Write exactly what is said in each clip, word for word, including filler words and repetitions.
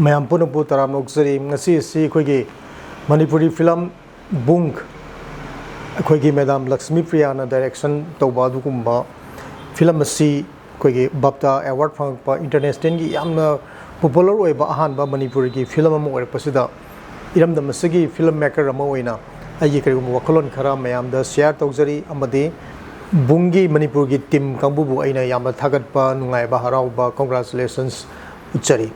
ꯃꯌꯥꯝ ꯄꯨꯝꯅꯃꯛꯄꯨ ꯇꯔꯥꯝꯅ ꯑꯣꯛꯆꯔꯤ꯫ ꯉꯁꯤ ꯑꯁꯤ ꯑꯩꯈꯣꯏꯒꯤ ꯃꯅꯤꯄꯨꯔꯤ ꯐꯤꯂꯝ ꯕꯨꯡ, ꯑꯩꯈꯣꯏꯒꯤ ꯃꯦꯗꯥꯝ ꯂꯛꯁꯃꯤ ꯄ꯭ꯔꯤꯌꯥꯅ ꯗꯥꯏꯔꯦꯛꯁꯟ ꯇꯧꯕ ꯑꯗꯨꯒꯨꯝꯕ ꯐꯤꯂꯝ ꯑꯁꯤ ꯑꯩꯈꯣꯏꯒꯤ ꯕꯥꯞꯇꯥ ꯑꯦꯋꯥꯔꯗ ꯐꯪꯉꯛꯄ, ꯏꯟꯇꯔꯅꯦꯁꯅꯦꯜꯒꯤ ꯌꯥꯝꯅ ꯄꯣꯄꯨꯂꯔ ꯑꯣꯏꯕ ꯑꯍꯥꯟꯕ ꯃꯅꯤꯄꯨꯔꯒꯤ ꯐꯤꯂꯝ ꯑꯃ ꯑꯣꯏꯔꯛꯄꯁꯤꯗ, ꯏꯔꯝꯗꯝ ꯑꯁꯤꯒꯤ ꯐꯤꯂꯝ ꯃꯦꯀꯔ ꯑꯃ ꯑꯣꯏꯅ ꯑꯩꯒꯤ ꯀꯔꯤꯒꯨꯝꯕ ꯋꯥꯈꯜꯂꯣꯟ ꯈꯔ ꯃꯌꯥꯝꯗ ꯁꯤꯌꯥꯔ ꯇꯧꯖꯔꯤ, ꯑꯃꯗꯤ ꯕꯨꯡꯒꯤ ꯃꯅꯤꯄꯨꯔꯒꯤ ꯇꯤꯝ ꯀꯥꯡꯕꯨꯕꯨ ꯑꯩꯅ ꯌꯥꯝꯅ ꯊꯥꯒꯠꯄ, ꯅꯨꯡꯉꯥꯏꯕ, ꯍꯔꯥꯎꯕ, ꯀꯣꯡꯒ꯭ꯔꯥꯆꯨꯂꯦꯁꯟꯁ ꯎꯠꯆꯔꯤ꯫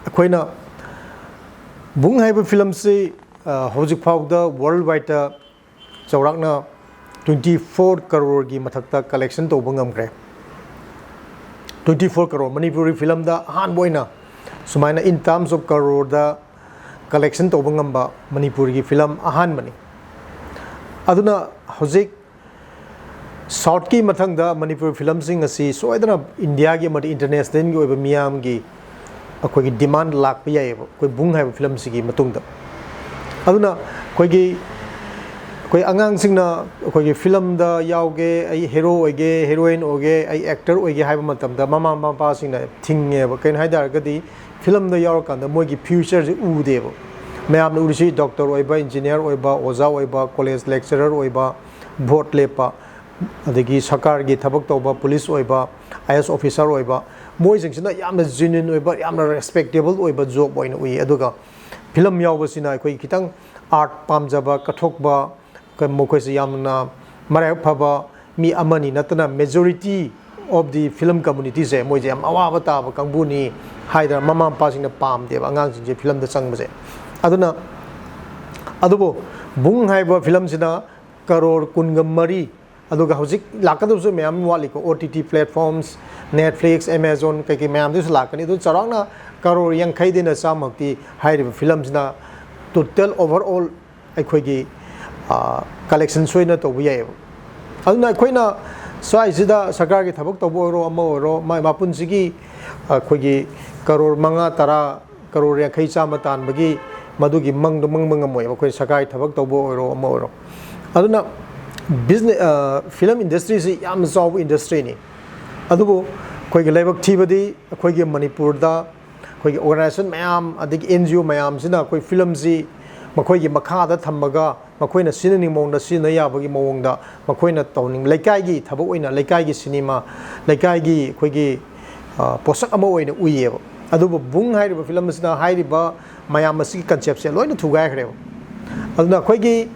ꯑꯩꯈꯣꯏꯅ ꯕꯨꯡ ꯍꯥꯏꯕ ꯐꯤꯂꯝꯁꯤ, ꯑ, ꯍꯧꯖꯤꯛ ꯐꯥꯎꯗ ꯋꯥꯔꯜ ꯋꯥꯏꯗꯇ ꯆꯥꯎꯔꯥꯛꯅ ꯇ꯭ꯋꯦꯟꯇꯤ ꯐꯣꯔ ꯀꯔꯣꯔꯒꯤ ꯃꯊꯛꯇ ꯀꯂꯦꯛꯁꯟ ꯇꯧꯕ ꯉꯝꯈ꯭ꯔꯦ꯫ ꯇ꯭ꯋꯦꯟꯇꯤ ꯐꯣꯔ ꯀꯔꯣꯔ, ꯃꯅꯤꯄꯨꯔꯤ ꯐꯤꯂꯝꯗ ꯑꯍꯥꯟꯕ ꯑꯣꯏꯅ ꯁꯨꯃꯥꯏꯅ in terms of ꯀꯔꯣꯔꯗ ꯀꯂꯦꯛꯁꯟ ꯇꯧꯕ ꯉꯝꯕ ꯃꯅꯤꯄꯨꯔꯒꯤ ꯐꯤꯂꯝ ꯑꯍꯥꯟꯕꯅꯤ꯫ ꯑꯗꯨꯅ ꯍꯧꯖꯤꯛ ꯁꯥꯎꯠꯀꯤ ꯃꯊꯪꯗ ꯃꯅꯤꯄꯨꯔ ꯐꯤꯂꯝꯁꯤꯡ ꯑꯁꯤ ꯁꯣꯏꯗꯅ ꯏꯟꯗꯤꯌꯥꯒꯤ ꯑꯃꯗꯤ ꯏꯟꯇꯔꯅꯦꯁꯅꯦꯜꯒꯤ ꯑꯣꯏꯕ ꯃꯤꯌꯥꯝꯒꯤ ꯑꯩꯈꯣꯏꯒꯤ ꯗꯤꯃꯥꯟ ꯂꯥꯛꯄ ꯌꯥꯏꯌꯦꯕ, ꯑꯩꯈꯣꯏ ꯕꯨꯡ ꯍꯥꯏꯕ ꯐꯤꯂꯝꯁꯤꯒꯤ ꯃꯇꯨꯡꯗ꯫ ꯑꯗꯨꯅ ꯑꯩꯈꯣꯏꯒꯤ, ꯑꯩꯈꯣꯏ ꯑꯉꯥꯡꯁꯤꯡꯅ ꯑꯩꯈꯣꯏꯒꯤ ꯐꯤꯂꯝꯗ ꯌꯥꯎꯒꯦ, ꯑꯩ ꯍꯦꯔꯣ ꯑꯣꯏꯒꯦ, ꯍꯦꯔꯣꯏꯟ ꯑꯣꯏꯒꯦ, ꯑꯩ ꯑꯦꯛꯇꯔ ꯑꯣꯏꯒꯦ ꯍꯥꯏꯕ ꯃꯇꯝꯗ ꯃꯃꯥ ꯃꯄꯥꯁꯤꯡꯅ ꯊꯤꯡꯉꯦꯕ꯫ ꯀꯩꯅꯣ ꯍꯥꯏ ꯇꯥꯔꯒꯗꯤ ꯐꯤꯂꯝꯗ ꯌꯥꯎꯔꯀꯥꯟꯗ ꯃꯣꯏꯒꯤ ꯐ꯭ꯌꯨꯆꯔꯁꯦ ꯎꯗꯦꯕ꯫ ꯃꯌꯥꯝꯅ ꯎꯔꯤꯁꯤ ꯗꯣꯛꯇꯔ ꯑꯣꯏꯕ, ꯏꯟꯖꯤꯅꯤꯌꯥꯔ ꯑꯣꯏꯕ, ꯑꯣꯖꯥ ꯑꯣꯏꯕ, ꯀꯣꯂꯦꯖ ꯂꯦꯛꯆꯔꯔ ꯑꯣꯏꯕ, ꯚꯣꯠ ꯂꯦꯞꯄ, ꯑꯗꯒꯤ ꯁꯔꯀꯥꯔꯒꯤ ꯊꯕꯛ ꯇꯧꯕ, ꯄꯨꯂꯤꯁ ꯑꯣꯏꯕ, ꯑꯥꯏ ꯑꯦꯁ ꯑꯣꯐꯤꯁꯥꯔ ꯑꯣꯏꯕ, ꯃꯣꯏꯁꯤꯡꯁꯤꯅ ꯌꯥꯝꯅ ꯖꯦꯅ꯭ꯌꯨꯟ ꯑꯣꯏꯕ, ꯌꯥꯝꯅ ꯔꯦꯁꯄꯦꯛꯇꯦꯕꯜ ꯑꯣꯏꯕ ꯖꯣꯕ ꯑꯣꯏꯅ ꯎꯏ꯫ ꯑꯗꯨꯒ ꯐꯤꯂꯝ ꯌꯥꯎꯕꯁꯤꯅ ꯑꯩꯈꯣꯏ ꯈꯤꯇꯪ ꯑꯥꯔꯠ ꯄꯥꯝꯖꯕ, ꯀꯠꯊꯣꯛꯄ, ꯃꯈꯣꯏꯁꯤ ꯌꯥꯝꯅ ꯃꯔꯥꯏꯕꯛ ꯐꯕ ꯃꯤ ꯑꯃꯅꯤ ꯅꯠꯇꯅ majority of the film communityꯁꯦ ꯃꯣꯏꯁꯦ ꯌꯥꯝ ꯑꯋꯥꯕ ꯇꯥꯕ ꯀꯥꯡꯕꯨꯅꯤ ꯍꯥꯏꯗꯅ ꯃꯃꯥ ꯃꯄꯥꯁꯤꯡꯅ ꯄꯥꯝꯗꯦꯕ ꯑꯉꯥꯡꯁꯤꯡꯁꯦ ꯐꯤꯂꯝꯗ ꯆꯪꯕꯁꯦ꯫ ꯑꯗꯨꯅ, ꯑꯗꯨꯕꯨ ꯕꯨꯡ ꯍꯥꯏꯕ ꯐꯤꯂꯝꯁꯤꯅ ꯀꯔꯣꯔ ꯀꯨꯟꯒ ꯃꯔꯤ, ꯑꯗꯨꯒ ꯍꯧꯖꯤꯛ ꯂꯥꯛꯀꯗꯕꯁꯨ ꯃꯌꯥꯝ ꯋꯥꯠꯂꯤꯀꯣ, O T T platforms, Netflix, Amazon ꯀꯩꯀꯩ ꯃꯌꯥꯝꯗꯨꯁꯨ ꯂꯥꯛꯀꯅꯤ꯫ ꯑꯗꯨ ꯆꯥꯎꯔꯥꯛꯅ ꯀꯔꯣꯔ ꯌꯥꯡꯈꯩꯗꯩꯅ ꯆꯥꯝꯃꯃꯨꯛꯇꯤ ꯍꯥꯏꯔꯤꯕ ꯐꯤꯂꯝꯁꯤꯅ ꯇꯣꯇꯦꯜ ꯑꯣꯚꯔ ꯑꯣꯜ ꯑꯩꯈꯣꯏꯒꯤ, ꯑ, ꯀꯂꯦꯛꯁꯟ ꯁꯣꯏꯅ ꯇꯧꯕ ꯌꯥꯏꯌꯦꯕ꯫ ꯑꯗꯨꯅ ꯑꯩꯈꯣꯏꯅ ꯁ꯭ꯋꯥꯏꯁꯤꯗ ꯁꯔꯀꯥꯔꯒꯤ ꯊꯕꯛ ꯇꯧꯕ ꯑꯣꯏꯔꯣ, ꯑꯃ ꯑꯣꯏꯔꯣ, ꯃꯥꯏ ꯃꯄꯨꯟꯁꯤꯒꯤ ꯑꯩꯈꯣꯏꯒꯤ ꯀꯔꯣꯔ ꯃꯉꯥ, ꯇꯔꯥ, ꯀꯔꯣꯔ ꯌꯥꯡꯈꯩ, ꯆꯥꯝꯃ ꯇꯥꯟꯕꯒꯤ ꯃꯗꯨꯒꯤ ꯃꯪꯗꯣ ꯃꯪꯕ ꯉꯝꯃꯣꯏꯕ꯫ ꯑꯩꯈꯣꯏ ꯁꯔꯀꯥꯔꯒꯤ ꯊꯕꯛ ꯇꯧꯕ ꯑꯣꯏꯔꯣ, ꯑꯃ ꯑꯣꯏꯔꯣ꯫ ꯑꯗꯨꯅ ꯕꯤꯖꯤꯅꯦ-, ꯑ, ꯐꯤꯂꯝ ꯏꯟꯗꯁꯇ꯭ꯔꯤꯁꯤ ꯌꯥꯝꯅ ꯆꯥꯎꯕ ꯏꯟꯗꯁꯇ꯭ꯔꯤꯅꯤ꯫ ꯑꯗꯨꯕꯨ ꯑꯩꯈꯣꯏꯒꯤ ꯂꯥꯏꯕꯛ ꯊꯤꯕꯗꯤ ꯑꯩꯈꯣꯏꯒꯤ ꯃꯅꯤꯄꯨꯔꯗ ꯑꯩꯈꯣꯏꯒꯤ ꯑꯣꯔꯒꯅꯥꯏꯖꯦꯁꯟ ꯃꯌꯥꯝ, ꯑꯗꯒꯤ ꯑꯦꯟ ꯖꯤ ꯑꯣ ꯃꯌꯥꯝꯁꯤꯅ ꯑꯩꯈꯣꯏ ꯐꯤꯂꯝꯁꯤ ꯃꯈꯣꯏꯒꯤ ꯃꯈꯥꯗ ꯊꯝꯃꯒ, ꯃꯈꯣꯏꯅ ꯁꯤꯖꯤꯟꯅꯅꯤꯡꯕ ꯃꯑꯣꯡꯗ ꯁꯤꯖꯤꯟꯅ ꯌꯥꯕꯒꯤ ꯃꯑꯣꯡꯗ ꯃꯈꯣꯏꯅ ꯇꯧꯅꯤꯡ, ꯂꯩꯀꯥꯏꯒꯤ ꯊꯕꯛ ꯑꯣꯏꯅ, ꯂꯩꯀꯥꯏꯒꯤ ꯁꯤꯅꯦꯃꯥ, ꯂꯩꯀꯥꯏꯒꯤ ꯑꯩꯈꯣꯏꯒꯤ, ꯑ, ꯄꯣꯠꯁꯛ ꯑꯃ ꯑꯣꯏꯅ ꯎꯏꯌꯦꯕ꯫ ꯑꯗꯨꯕꯨ ꯕꯨꯡ ꯍꯥꯏꯔꯤꯕ ꯐꯤꯂꯝ ꯑꯁꯤꯅ ꯍꯥꯏꯔꯤꯕ ꯃꯌꯥꯝ ꯑꯁꯤꯒꯤ ꯀꯟꯁꯦꯞꯁꯦ ꯂꯣꯏꯅ ꯊꯨꯒꯥꯏꯈ꯭ꯔꯦꯕ꯫ ꯑꯗꯨꯅ ꯑꯩꯈꯣꯏꯒꯤ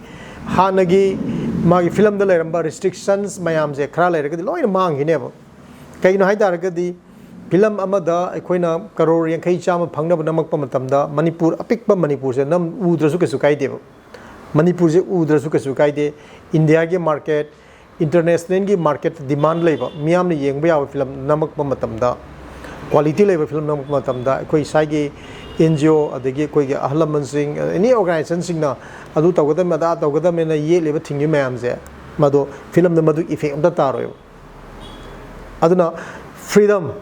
ꯍꯥꯟꯅꯒꯤ ꯃꯥꯒꯤ ꯐꯤꯂꯝꯗ ꯂꯩꯔꯝꯕ ꯔꯤꯁꯇ꯭ꯔꯤꯛꯁꯟꯁ ꯃꯌꯥꯝꯁꯦ ꯈꯔ ꯂꯩꯔꯒꯗꯤ ꯂꯣꯏꯅ ꯃꯥꯡꯈꯤꯅꯦꯕ꯫ ꯀꯩꯒꯤꯅꯣ ꯍꯥꯏ ꯇꯥꯔꯒꯗꯤ, ꯐꯤꯂꯝ ꯑꯃꯗ ꯑꯩꯈꯣꯏꯅ ꯀꯔꯣꯔ ꯌꯥꯡꯈꯩ ꯆꯥꯝꯃ ꯐꯪꯅꯕ ꯅꯝꯃꯛꯄ ꯃꯇꯝꯗ, ꯃꯅꯤꯄꯨꯔ, ꯑꯄꯤꯛꯄ ꯃꯅꯤꯄꯨꯔꯁꯦ ꯅꯝ, ꯎꯗ꯭ꯔꯁꯨ ꯀꯩꯁꯨ ꯀꯥꯏꯗꯦꯕ꯫ ꯃꯅꯤꯄꯨꯔꯁꯦ ꯎꯗ꯭ꯔꯁꯨ ꯀꯩꯁꯨ ꯀꯥꯏꯗꯦ꯫ ꯏꯟꯗꯤꯌꯥꯒꯤ ꯃꯥꯔꯀꯦꯠ, ꯏꯟꯇꯔꯅꯦꯁꯅꯦꯜꯒꯤ ꯃꯥꯔꯀꯦꯠꯇ ꯗꯤꯃꯥꯟ ꯂꯩꯕ, ꯃꯤꯌꯥꯝꯅ ꯌꯦꯡꯕ ꯌꯥꯕ ꯐꯤꯂꯝ ꯅꯝꯃꯛꯄ ꯃꯇꯝꯗ, ꯀ꯭ꯋꯥꯂꯤꯇꯤ ꯂꯩꯕ ꯐꯤꯂꯝ ꯅꯝꯃꯛꯄ ꯃꯇꯝꯗ, ꯑꯩꯈꯣꯏ ꯏꯁꯥꯒꯤ ꯑꯦꯟ ꯖꯤ ꯑꯣ, ꯑꯗꯒꯤ ꯑꯩꯈꯣꯏꯒꯤ ꯑꯍꯜ ꯂꯃꯟꯁꯤꯡ, ꯑꯦꯅꯤ ꯑꯣꯔꯒꯅꯥꯏꯖꯦꯁꯟꯁꯤꯡꯅ ꯑꯗꯨ ꯇꯧꯒꯗꯕꯅꯤ, ꯑꯗꯥ ꯇꯧꯒꯗꯕꯅꯤꯅ ꯌꯦꯛꯂꯤꯕ ꯊꯤꯡꯉꯤꯕ ꯃꯌꯥꯝꯁꯦ, ꯃꯗꯣ ꯐꯤꯂꯝꯗ ꯃꯗꯨ ꯏꯐꯦꯛ ꯑꯝꯇ ꯇꯥꯔꯣꯏꯕ꯫ ꯑꯗꯨꯅ ꯐ꯭ꯔꯤꯗꯝ,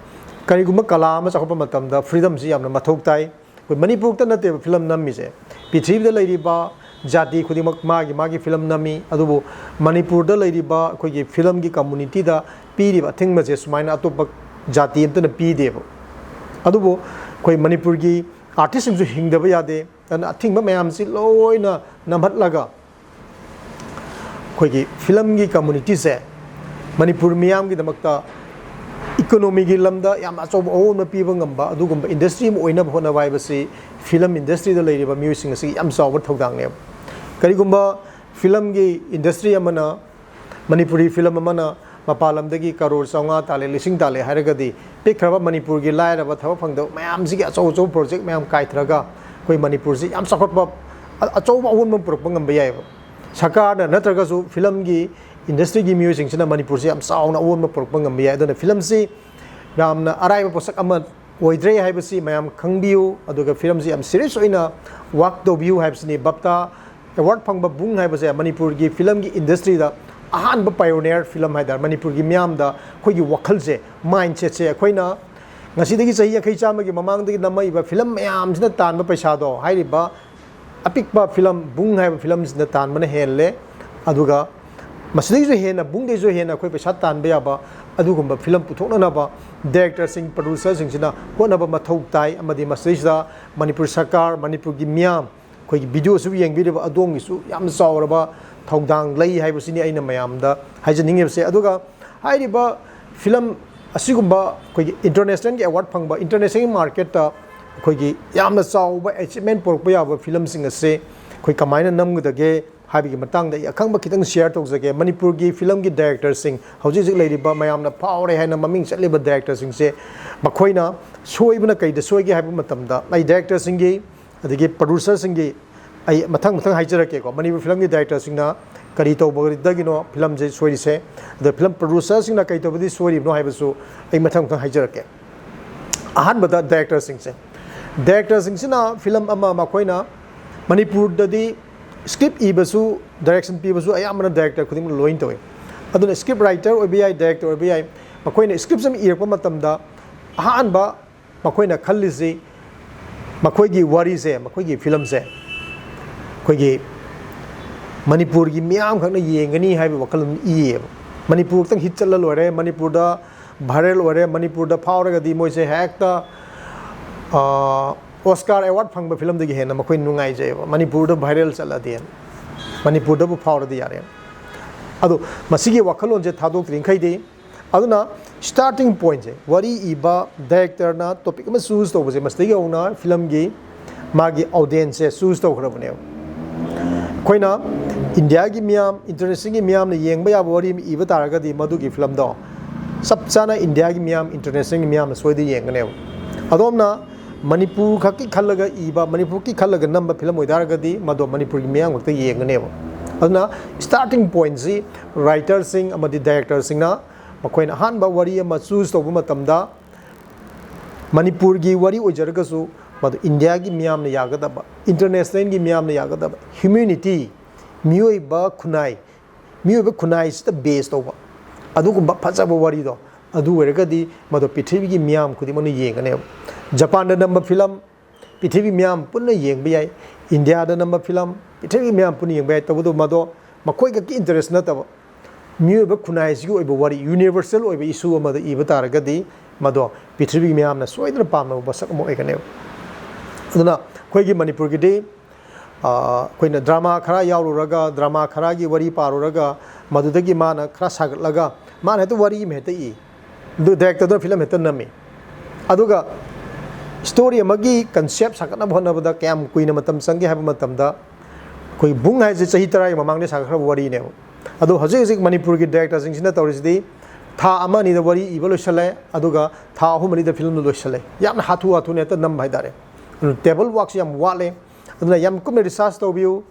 ꯀꯔꯤꯒꯨꯝꯕ ꯀꯂꯥ ꯑꯃ ꯆꯥꯎꯈꯠꯄ ꯃꯇꯝꯗ ꯐ꯭ꯔꯤꯗꯝꯁꯤ ꯌꯥꯝꯅ ꯃꯊꯧ ꯇꯥꯏ꯫ ꯑꯩꯈꯣꯏ ꯃꯅꯤꯄꯨꯔꯇ ꯅꯠꯇꯦꯕ ꯐꯤꯂꯝ ꯅꯝꯃꯤꯁꯦ, ꯄ꯭ꯔꯤꯊꯤꯕꯤꯗ ꯂꯩꯔꯤꯕ ꯖꯥꯇꯤ ꯈꯨꯗꯤꯡꯃꯛ ꯃꯥꯒꯤ ꯃꯥꯒꯤ ꯐꯤꯂꯝ ꯅꯝꯃꯤ꯫ ꯑꯗꯨꯕꯨ ꯃꯅꯤꯄꯨꯔꯗ ꯂꯩꯔꯤꯕ ꯑꯩꯈꯣꯏꯒꯤ ꯐꯤꯂꯝꯒꯤ ꯀꯝꯃꯨꯅꯤꯇꯤꯗ ꯄꯤꯔꯤꯕ ꯑꯊꯤꯡꯕꯁꯦ ꯁꯨꯃꯥꯏꯅ ꯑꯇꯣꯞꯄ ꯖꯥꯇꯤ ꯑꯝꯇꯅ ꯄꯤꯗꯦꯕ꯫ ꯑꯗꯨꯕꯨ ꯑꯩꯈꯣꯏ ꯃꯅꯤꯄꯨꯔꯒꯤ ꯑꯥꯔꯇꯤꯁꯁꯤꯡꯁꯨ ꯍꯤꯡꯗꯕ ꯌꯥꯗꯦ꯫ ꯑꯗꯨꯅ ꯑꯊꯤꯡꯕ ꯃꯌꯥꯝꯁꯤ ꯂꯣꯏꯅ ꯅꯝꯍꯠꯂꯒ, ꯑꯩꯈꯣꯏꯒꯤ ꯐꯤꯂꯝꯒꯤ ꯀꯝꯃꯨꯅꯤꯇꯤꯁꯦ ꯃꯅꯤꯄꯨꯔ ꯃꯤꯌꯥꯝꯒꯤꯗꯃꯛꯇ ꯏꯀꯣꯅꯣꯃꯤꯒꯤ ꯂꯝꯗ ꯌꯥꯝꯅ ꯑꯆꯧꯕ ꯑꯑꯣꯟꯕ ꯄꯤꯕ ꯉꯝꯕ ꯑꯗꯨꯒꯨꯝꯕ ꯏꯟꯗꯁꯇ꯭ꯔꯤ ꯑꯃ ꯑꯣꯏꯅꯕ ꯍꯣꯠꯅꯕ ꯍꯥꯏꯕꯁꯤ ꯐꯤꯂꯝ ꯏꯟꯗꯁꯇ꯭ꯔꯤꯗ ꯂꯩꯔꯤꯕ ꯃꯤꯑꯣꯏꯁꯤꯡ ꯑꯁꯤꯒꯤ ꯌꯥꯝ ꯆꯥꯎꯕ ꯊꯧꯗꯥꯡꯅꯦꯕ꯫ ꯀꯔꯤꯒꯨꯝꯕ ꯐꯤꯂꯝꯒꯤ ꯏꯟꯗꯁꯇ꯭ꯔꯤ ꯑꯃꯅ, ꯃꯅꯤꯄꯨꯔꯤ ꯐꯤꯂꯝ ꯑꯃꯅ ꯃꯄꯥꯟ ꯂꯝꯗꯒꯤ ꯀꯔꯣꯔ ꯆꯥꯝꯃꯉꯥ ꯇꯥꯜꯂꯦ, ꯂꯤꯁꯤꯡ ꯇꯥꯜꯂꯦ ꯍꯥꯏꯔꯒꯗꯤ, ꯄꯤꯛꯈ꯭ꯔꯕ ꯃꯅꯤꯄꯨꯔꯒꯤ ꯂꯥꯏꯔꯕ, ꯊꯕꯛ ꯐꯪꯗꯕ ꯃꯌꯥꯝꯁꯤꯒꯤ ꯑꯆꯧ ꯑꯆꯧꯕ ꯄ꯭ꯔꯣꯖꯦꯛ ꯃꯌꯥꯝ ꯀꯥꯏꯊꯔꯒ ꯑꯩꯈꯣꯏ ꯃꯅꯤꯄꯨꯔꯁꯤ ꯌꯥꯝ ꯆꯥꯎꯈꯠꯄ, ꯑ-, ꯑꯆꯧꯕ ꯑꯑꯣꯟꯕ ꯑꯃ ꯄꯨꯔꯛꯄ ꯉꯝꯕ ꯌꯥꯏꯑꯕ꯫ ꯁꯔꯀꯥꯔꯅ ꯅꯠꯇ꯭ꯔꯒꯁꯨ ꯐꯤꯂꯝꯒꯤ ꯏꯟꯗꯁꯇ꯭ꯔꯤꯒꯤ ꯃꯤꯑꯣꯏꯁꯤꯡꯁꯤꯅ ꯃꯅꯤꯄꯨꯔꯁꯤ ꯌꯥꯝ ꯆꯥꯎꯅ ꯑꯑꯣꯟꯕ ꯄꯨꯔꯛꯄ ꯉꯝꯕ ꯌꯥꯏ꯫ ꯑꯗꯨꯅ ꯐꯤꯂꯝꯁꯤ ꯌꯥꯝꯅ ꯑꯔꯥꯏꯕ ꯄꯣꯠꯁꯛ ꯑꯃ ꯑꯣꯏꯗ꯭ꯔꯦ ꯍꯥꯏꯕꯁꯤ ꯃꯌꯥꯝ ꯈꯪꯕꯤꯌꯨ, ꯑꯗꯨꯒ ꯐꯤꯂꯝꯁꯤ ꯌꯥꯝ ꯁꯤꯔꯤꯌꯁ ꯑꯣꯏꯅ ꯋꯥꯔꯛ ꯇꯧꯕꯤꯌꯨ ꯍꯥꯏꯕꯁꯤꯅꯤ꯫ ꯕꯞꯇꯥ ꯑꯦꯋꯥꯔꯗ ꯐꯪꯕ ꯕꯨꯡ ꯍꯥꯏꯕꯁꯦ ꯃꯅꯤꯄꯨꯔꯒꯤ ꯐꯤꯂꯝꯒꯤ ꯏꯟꯗꯁꯇ꯭ꯔꯤꯗ ꯑꯍꯥꯟꯕ ꯄꯥꯏꯑꯣꯅꯤꯌꯔ ꯐꯤꯂꯝ ꯍꯥꯏꯇꯥꯔꯦ, ꯃꯅꯤꯄꯨꯔꯒꯤ ꯃꯤꯌꯥꯝꯗ ꯑꯩꯈꯣꯏꯒꯤ ꯋꯥꯈꯜꯁꯦ, ꯃꯥꯏꯟꯁꯦꯠꯁꯦ, ꯑꯩꯈꯣꯏꯅ ꯉꯁꯤꯗꯒꯤ ꯆꯍꯤ ꯌꯥꯡꯈꯩ ꯆꯥꯝꯃꯒꯤ ꯃꯃꯥꯡꯗꯒꯤ ꯅꯝꯃꯛꯏꯕ ꯐꯤꯂꯝ ꯃꯌꯥꯝꯁꯤꯅ ꯇꯥꯟꯕ ꯄꯩꯁꯥꯗꯣ, ꯍꯥꯏꯔꯤꯕ ꯑꯄꯤꯛꯄ ꯐꯤꯂꯝ ꯕꯨꯡ ꯍꯥꯏꯕ ꯐꯤꯂꯝꯁꯤꯅ ꯇꯥꯟꯕꯅ ꯍꯦꯜꯂꯦ꯫ ꯑꯗꯨꯒ ꯃꯁꯤꯗꯒꯤꯁꯨ ꯍꯦꯟꯅ, ꯕꯨꯡꯗꯒꯤꯁꯨ ꯍꯦꯟꯅ ꯑꯩꯈꯣꯏ ꯄꯩꯁꯥ ꯇꯥꯟꯕ ꯌꯥꯕ ꯑꯗꯨꯒꯨꯝꯕ ꯐꯤꯂꯝ ꯄꯨꯊꯣꯛꯅꯅꯕ ꯗꯥꯏꯔꯦꯛꯇꯔꯁꯤꯡ, ꯄ꯭ꯔꯣꯗ꯭ꯌꯨꯁꯔꯁꯤꯡꯁꯤꯅ ꯍꯣꯠꯅꯕ ꯃꯊꯧ ꯇꯥꯏ꯫ ꯑꯃꯗꯤ ꯃꯁꯤꯗꯩꯁꯤꯗ ꯃꯅꯤꯄꯨꯔ ꯁꯔꯀꯥꯔ, ꯃꯅꯤꯄꯨꯔꯒꯤ ꯃꯤꯌꯥꯝ, ꯑꯩꯈꯣꯏꯒꯤ ꯚꯤꯗꯤꯑꯣꯁꯤꯕꯨ ꯌꯦꯡꯕꯤꯔꯤꯕ ꯑꯗꯣꯝꯒꯤꯁꯨ ꯌꯥꯝꯅ ꯆꯥꯎꯔꯕ ꯊꯧꯗꯥꯡ ꯂꯩ ꯍꯥꯏꯕꯁꯤꯅꯤ ꯑꯩꯅ ꯃꯌꯥꯝꯗ ꯍꯥꯏꯖꯅꯤꯡꯉꯤꯕꯁꯦ꯫ ꯑꯗꯨꯒ ꯍꯥꯏꯔꯤꯕ ꯐꯤꯂꯝ ꯑꯁꯤꯒꯨꯝꯕ ꯑꯩꯈꯣꯏꯒꯤ ꯏꯟꯇꯔꯅꯦꯁꯅꯦꯜꯒꯤ ꯑꯦꯋꯥꯔꯗ ꯐꯪꯕ, ꯏꯟꯇꯔꯅꯦꯁꯅꯦꯜꯒꯤ ꯃꯥꯔꯀꯦꯠꯇ ꯑꯩꯈꯣꯏꯒꯤ ꯌꯥꯝꯅ ꯆꯥꯎꯕ ꯑꯦꯆꯤꯞꯃꯦꯟ ꯄꯨꯔꯛꯄ ꯌꯥꯕ ꯐꯤꯂꯝꯁꯤꯡ ꯑꯁꯦ ꯑꯩꯈꯣꯏ ꯀꯃꯥꯏꯅ ꯅꯝꯒꯗꯒꯦ ꯍꯥꯏꯕꯒꯤ ꯃꯇꯥꯡꯗ ꯑꯩ ꯑꯈꯪꯕ ꯈꯤꯇꯪ ꯁꯤꯌꯔ ꯇꯧꯖꯒꯦ꯫ ꯃꯅꯤꯄꯨꯔꯒꯤ ꯐꯤꯂꯝꯒꯤ ꯗꯥꯏꯔꯦꯛꯇꯔꯁꯤꯡ, ꯍꯧꯖꯤꯛ ꯍꯧꯖꯤꯛ ꯂꯩꯔꯤꯕ ꯃꯌꯥꯝꯅ ꯐꯥꯎꯔꯦ ꯍꯥꯏꯅ ꯃꯃꯤꯡ ꯆꯠꯂꯤꯕ ꯗꯥꯏꯔꯦꯛꯇꯔꯁꯤꯡꯁꯦ, ꯃꯈꯣꯏꯅ ꯁꯣꯏꯕꯅ ꯀꯩꯗ ꯁꯣꯏꯒꯦ ꯍꯥꯏꯕ ꯃꯇꯝꯗ, ꯑꯩ ꯗꯥꯏꯔꯦꯛꯇꯔꯁꯤꯡꯒꯤ ꯑꯗꯒꯤ ꯄ꯭ꯔꯣꯗ꯭ꯌꯨꯁꯔꯁꯤꯡꯒꯤ ꯑꯩ ꯃꯊꯪ ꯃꯊꯪ ꯍꯥꯏꯖꯔꯛꯀꯦꯀꯣ꯫ ꯃꯅꯤꯄꯨꯔ ꯐꯤꯂꯝꯒꯤ ꯗꯥꯏꯔꯦꯛꯇꯔꯁꯤꯡꯅ ꯀꯔꯤ ꯇꯧꯕꯗꯒꯤꯅꯣ ꯐꯤꯂꯝꯁꯦ ꯁꯣꯏꯔꯤꯁꯦ, ꯑꯗ ꯐꯤꯂꯝ ꯄ꯭ꯔꯣꯗ꯭ꯌꯨꯁꯔꯁꯤꯡꯅ ꯀꯩ ꯇꯧꯕꯗꯤ ꯁꯣꯏꯔꯤꯕꯅꯣ ꯍꯥꯏꯕꯁꯨ ꯑꯩ ꯃꯊꯪ ꯃꯊꯪ ꯍꯥꯏꯖꯔꯛꯀꯦ꯫ ꯑꯍꯥꯟꯕꯗ ꯗꯥꯏꯔꯦꯛꯇꯔꯁꯤꯡꯁꯦ, ꯗꯥꯏꯔꯦꯛꯇꯔꯁꯤꯡꯁꯤꯅ ꯐꯤꯂꯝ ꯑꯃ ꯃꯈꯣꯏꯅ, ꯃꯅꯤꯄꯨꯔꯗꯗꯤ ꯁ꯭ꯀ꯭ꯔꯤꯞ ꯏꯕꯁꯨ, ꯗꯥꯏꯔꯦꯛꯁꯟ ꯄꯤꯕꯁꯨ ꯑꯌꯥꯝꯕꯅ ꯗꯥꯏꯔꯦꯛꯇꯔ ꯈꯨꯗꯤꯡꯃꯛ ꯂꯣꯏꯅ ꯇꯧꯏ꯫ ꯑꯗꯨꯅ ꯁ꯭ꯀ꯭ꯔꯤꯞ ꯔꯥꯏꯇꯔ ꯑꯣꯏꯕ ꯌꯥꯏ, ꯗꯥꯏꯔꯦꯛꯇꯔ ꯑꯣꯏꯕ ꯌꯥꯏ, ꯃꯈꯣꯏꯅ ꯁ꯭ꯀ꯭ꯔꯤꯞꯁꯦ ꯑꯃ ꯏꯔꯛꯄ ꯃꯇꯝꯗ ꯑꯍꯥꯟꯕ ꯃꯈꯣꯏꯅ ꯈꯜꯂꯤꯁꯤ, ꯃꯈꯣꯏꯒꯤ ꯋꯥꯔꯤꯁꯦ, ꯃꯈꯣꯏꯒꯤ ꯐꯤꯂꯝꯁꯦ ꯑꯩꯈꯣꯏꯒꯤ ꯃꯅꯤꯄꯨꯔꯒꯤ ꯃꯤꯌꯥꯝꯈꯛꯅ ꯌꯦꯡꯒꯅꯤ ꯍꯥꯏꯕ ꯋꯥꯈꯜꯂꯣꯟ ꯏꯌꯦꯕ꯫ ꯃꯅꯤꯄꯨꯔ ꯈꯛꯇꯪ ꯍꯤꯠ ꯆꯠꯂ ꯂꯣꯏꯔꯦ, ꯃꯅꯤꯄꯨꯔꯗ ꯚꯥꯏꯔꯦꯜ ꯑꯣꯏꯔꯦ, ꯃꯅꯤꯄꯨꯔꯗ ꯐꯥꯎꯔꯒꯗꯤ ꯃꯣꯏꯁꯦ ꯍꯦꯛꯇ, ꯑꯥ, ꯑꯣꯁꯀꯥꯔ ꯑꯦꯋꯥꯔꯗ ꯐꯪꯕ ꯐꯤꯂꯝꯗꯒꯤ ꯍꯦꯟꯅ ꯃꯈꯣꯏ ꯅꯨꯡꯉꯥꯏꯖꯩꯑꯕ, ꯃꯅꯤꯄꯨꯔꯗ ꯚꯥꯏꯔꯦꯜ ꯆꯠꯂꯗꯤ, ꯃꯅꯤꯄꯨꯔꯗꯕꯨ ꯐꯥꯎꯔꯗꯤ ꯌꯥꯔꯦ꯫ ꯑꯗꯣ ꯃꯁꯤꯒꯤ ꯋꯥꯈꯜꯂꯣꯟꯁꯦ ꯊꯥꯗꯣꯛꯇ꯭ꯔꯤꯈꯩꯗꯤ, ꯑꯗꯨꯅ ꯁ꯭ꯇꯥꯔꯇꯤꯡ ꯄꯣꯏꯟꯁꯦ, ꯋꯥꯔꯤ ꯏꯕ ꯗꯥꯏꯔꯦꯛꯇꯔꯅ ꯇꯣꯄꯤꯛ ꯑꯃ ꯆꯨꯁ ꯇꯧꯕꯁꯦ, ꯃꯁꯤꯗꯒꯤ ꯍꯧꯅ ꯐꯤꯂꯝꯒꯤ ꯃꯥꯒꯤ ꯑꯣꯗꯤꯌꯦꯟꯁꯁꯦ ꯆꯨꯁ ꯇꯧꯈ꯭ꯔꯕꯅꯦꯕ꯫ ꯑꯩꯈꯣꯏꯅ ꯏꯟꯗꯤꯌꯥꯒꯤ ꯃꯤꯌꯥꯝ, ꯏꯟꯇꯔꯅꯦꯁꯅꯦꯜꯒꯤ ꯃꯤꯌꯥꯝꯅ ꯌꯦꯡꯕ ꯌꯥꯕ ꯋꯥꯔꯤ ꯑꯃ ꯏꯕ ꯇꯥꯔꯒꯗꯤ, ꯃꯗꯨꯒꯤ ꯐꯤꯂꯝꯗꯣ ꯆꯞ ꯆꯥꯅ ꯏꯟꯗꯤꯌꯥꯒꯤ ꯃꯤꯌꯥꯝ, ꯏꯟꯇꯔꯅꯦꯁꯅꯦꯜꯒꯤ ꯃꯤꯌꯥꯝꯅ ꯁꯣꯏꯗꯅ ꯌꯦꯡꯒꯅꯦꯕ꯫ ꯑꯗꯣꯝꯅ ꯃꯅꯤꯄꯨꯔ ꯈꯛꯀꯤ ꯈꯜꯂꯒ ꯏꯕ, ꯃꯅꯤꯄꯨꯔꯒꯤ ꯈꯜꯂꯒ ꯅꯝꯕ ꯐꯤꯂꯝ ꯑꯣꯏꯇꯥꯔꯒꯗꯤ, ꯃꯗꯣ ꯃꯅꯤꯄꯨꯔꯒꯤ ꯃꯤꯌꯥꯝ ꯈꯛꯇ ꯌꯦꯡꯒꯅꯦꯕ꯫ ꯑꯗꯨꯅ ꯁ꯭ꯇꯥꯔꯇꯤꯡ ꯄꯣꯏꯟꯁꯤ ꯔꯥꯏꯇꯔꯁꯤꯡ ꯑꯃꯗꯤ ꯗꯥꯏꯔꯦꯛꯇꯔꯁꯤꯡꯅ ꯃꯈꯣꯏꯅ ꯑꯍꯥꯟꯕ ꯋꯥꯔꯤ ꯑꯃ ꯆꯨꯁ ꯇꯧꯕ ꯃꯇꯝꯗ, ꯃꯅꯤꯄꯨꯔꯒꯤ ꯋꯥꯔꯤ ꯑꯣꯏꯖꯔꯒꯁꯨ, ꯃꯗꯨ ꯏꯟꯗꯤꯌꯥꯒꯤ ꯃꯤꯌꯥꯝꯅ ꯌꯥꯒꯗꯕ, ꯏꯟꯇꯔꯅꯦꯁꯅꯦꯜꯒꯤ ꯃꯤꯌꯥꯝꯅ ꯌꯥꯒꯗꯕ, ꯍ꯭ꯌꯨꯃꯦꯅꯤꯇꯤ, ꯃꯤꯑꯣꯏꯕ ꯈꯨꯟꯅꯥꯏ, ꯃꯤꯑꯣꯏꯕ ꯈꯨꯟꯅꯥꯏꯁꯤꯗ ꯕꯦꯁ ꯇꯧꯕ ꯑꯗꯨꯒꯨꯝꯕ ꯐꯖꯕ ꯋꯥꯔꯤꯗꯣ, ꯑꯗꯨ ꯑꯣꯏꯔꯒꯗꯤ ꯃꯗꯨ ꯄ꯭ꯔꯤꯊꯤꯕꯤꯒꯤ ꯃꯤꯌꯥꯝ ꯈꯨꯗꯤꯡꯃꯛꯅ ꯌꯦꯡꯒꯅꯦꯕ꯫ ꯖꯄꯥꯟꯗ ꯅꯝꯕ ꯐꯤꯂꯝ ꯄ꯭ꯔꯤꯊꯤꯕꯤ ꯃꯤꯌꯥꯝ ꯄꯨꯟꯅ ꯌꯦꯡꯕ ꯌꯥꯏ, ꯏꯟꯗꯤꯌꯥꯗ ꯅꯝꯕ ꯐꯤꯂꯝ ꯄ꯭ꯔꯤꯊꯤꯕꯤ ꯃꯤꯌꯥꯝ ꯄꯨꯟꯅ ꯌꯦꯡꯕ ꯌꯥꯏ꯫ ꯇꯧꯕꯇꯕꯨ ꯃꯗꯣ ꯃꯈꯣꯏ ꯈꯛꯀꯤ ꯏꯟꯇꯔꯦꯁ ꯅꯠꯇꯕ, ꯃꯤꯑꯣꯏꯕ ꯈꯨꯟꯅꯥꯏꯁꯤꯒꯤ ꯑꯣꯏꯕ ꯋꯥꯔꯤ, ꯌꯨꯅꯤꯚꯔꯁꯦꯜ ꯑꯣꯏꯕ ꯏꯁꯨ ꯑꯃꯗ ꯏꯕ ꯇꯥꯔꯒꯗꯤ, ꯃꯗꯣ ꯄ꯭ꯔꯤꯊꯤꯕꯤꯒꯤ ꯃꯤꯌꯥꯝꯅ ꯁꯣꯏꯗꯅ ꯄꯥꯝꯅꯕ ꯄꯣꯠꯁꯛ ꯑꯃ ꯑꯣꯏꯒꯅꯦꯕ꯫ ꯑꯗꯨꯅ ꯑꯩꯈꯣꯏꯒꯤ ꯃꯅꯤꯄꯨꯔꯒꯤꯗꯤ, ꯑꯩꯈꯣꯏꯅ ꯗ꯭ꯔꯃꯥ ꯈꯔ ꯌꯥꯎꯔꯨꯔꯒ, ꯗ꯭ꯔꯃꯥ ꯈꯔꯒꯤ ꯋꯥꯔꯤ ꯄꯥꯔꯨꯔꯒ, ꯃꯗꯨꯗꯒꯤ ꯃꯥꯅ ꯈꯔ ꯁꯥꯒꯠꯂꯒ, ꯃꯥꯅ ꯍꯦꯛꯇ ꯋꯥꯔꯤ ꯑꯃ ꯍꯦꯛꯇ ꯏ, ꯑꯗꯨ ꯗꯥꯏꯔꯦꯛꯇꯔꯗꯨꯅ ꯐꯤꯂꯝ ꯍꯦꯛꯇ ꯅꯝꯃꯤ꯫ ꯑꯗꯨꯒ ꯁ꯭ꯇꯣꯔꯤ ꯑꯃꯒꯤ ꯀꯟꯁꯦꯞ ꯁꯥꯒꯠꯅꯕ ꯍꯣꯠꯅꯕꯗ ꯀꯌꯥꯝ ꯀꯨꯏꯅ ꯃꯇꯝ ꯆꯪꯒꯦ ꯍꯥꯏꯕ ꯃꯇꯝꯗ, ꯑꯩꯈꯣꯏ ꯕꯨꯡ ꯍꯥꯏꯁꯦ ꯆꯍꯤ ꯇꯔꯥꯒꯤ ꯃꯃꯥꯡꯗ ꯁꯥꯒꯠꯈ꯭ꯔꯕ ꯋꯥꯔꯤꯅꯦꯕ꯫ ꯑꯗꯣ ꯍꯧꯖꯤꯛ ꯍꯧꯖꯤꯛ ꯃꯅꯤꯄꯨꯔꯒꯤ ꯗꯥꯏꯔꯦꯛꯇꯔꯁꯤꯡꯁꯤꯅ ꯇꯧꯔꯤꯁꯤꯗꯤ, ꯊꯥ ꯑꯃ ꯑꯅꯤꯗ ꯋꯥꯔꯤ ꯏꯕ ꯂꯣꯏꯁꯤꯜꯂꯦ, ꯑꯗꯨꯒ ꯊꯥ ꯑꯍꯨꯝ ꯃꯔꯤꯗ ꯐꯤꯂꯝꯗꯨ ꯂꯣꯏꯁꯤꯜꯂꯦ꯫ ꯌꯥꯝꯅ ꯍꯥꯊꯨ ꯍꯥꯊꯨꯅ ꯍꯦꯛꯇ ꯅꯝꯕ ꯍꯥꯏꯇꯥꯔꯦ꯫ ꯑꯗꯨꯅ ꯇꯦꯕꯜ ꯋꯥꯛꯁꯤ ꯌꯥꯝ ꯋꯥꯠꯂꯦ꯫ ꯑꯗꯨꯅ ꯌꯥꯝ ꯀꯨꯞꯅ ꯔꯤꯁꯥꯔꯁ ꯇꯧꯕꯤꯌꯨ,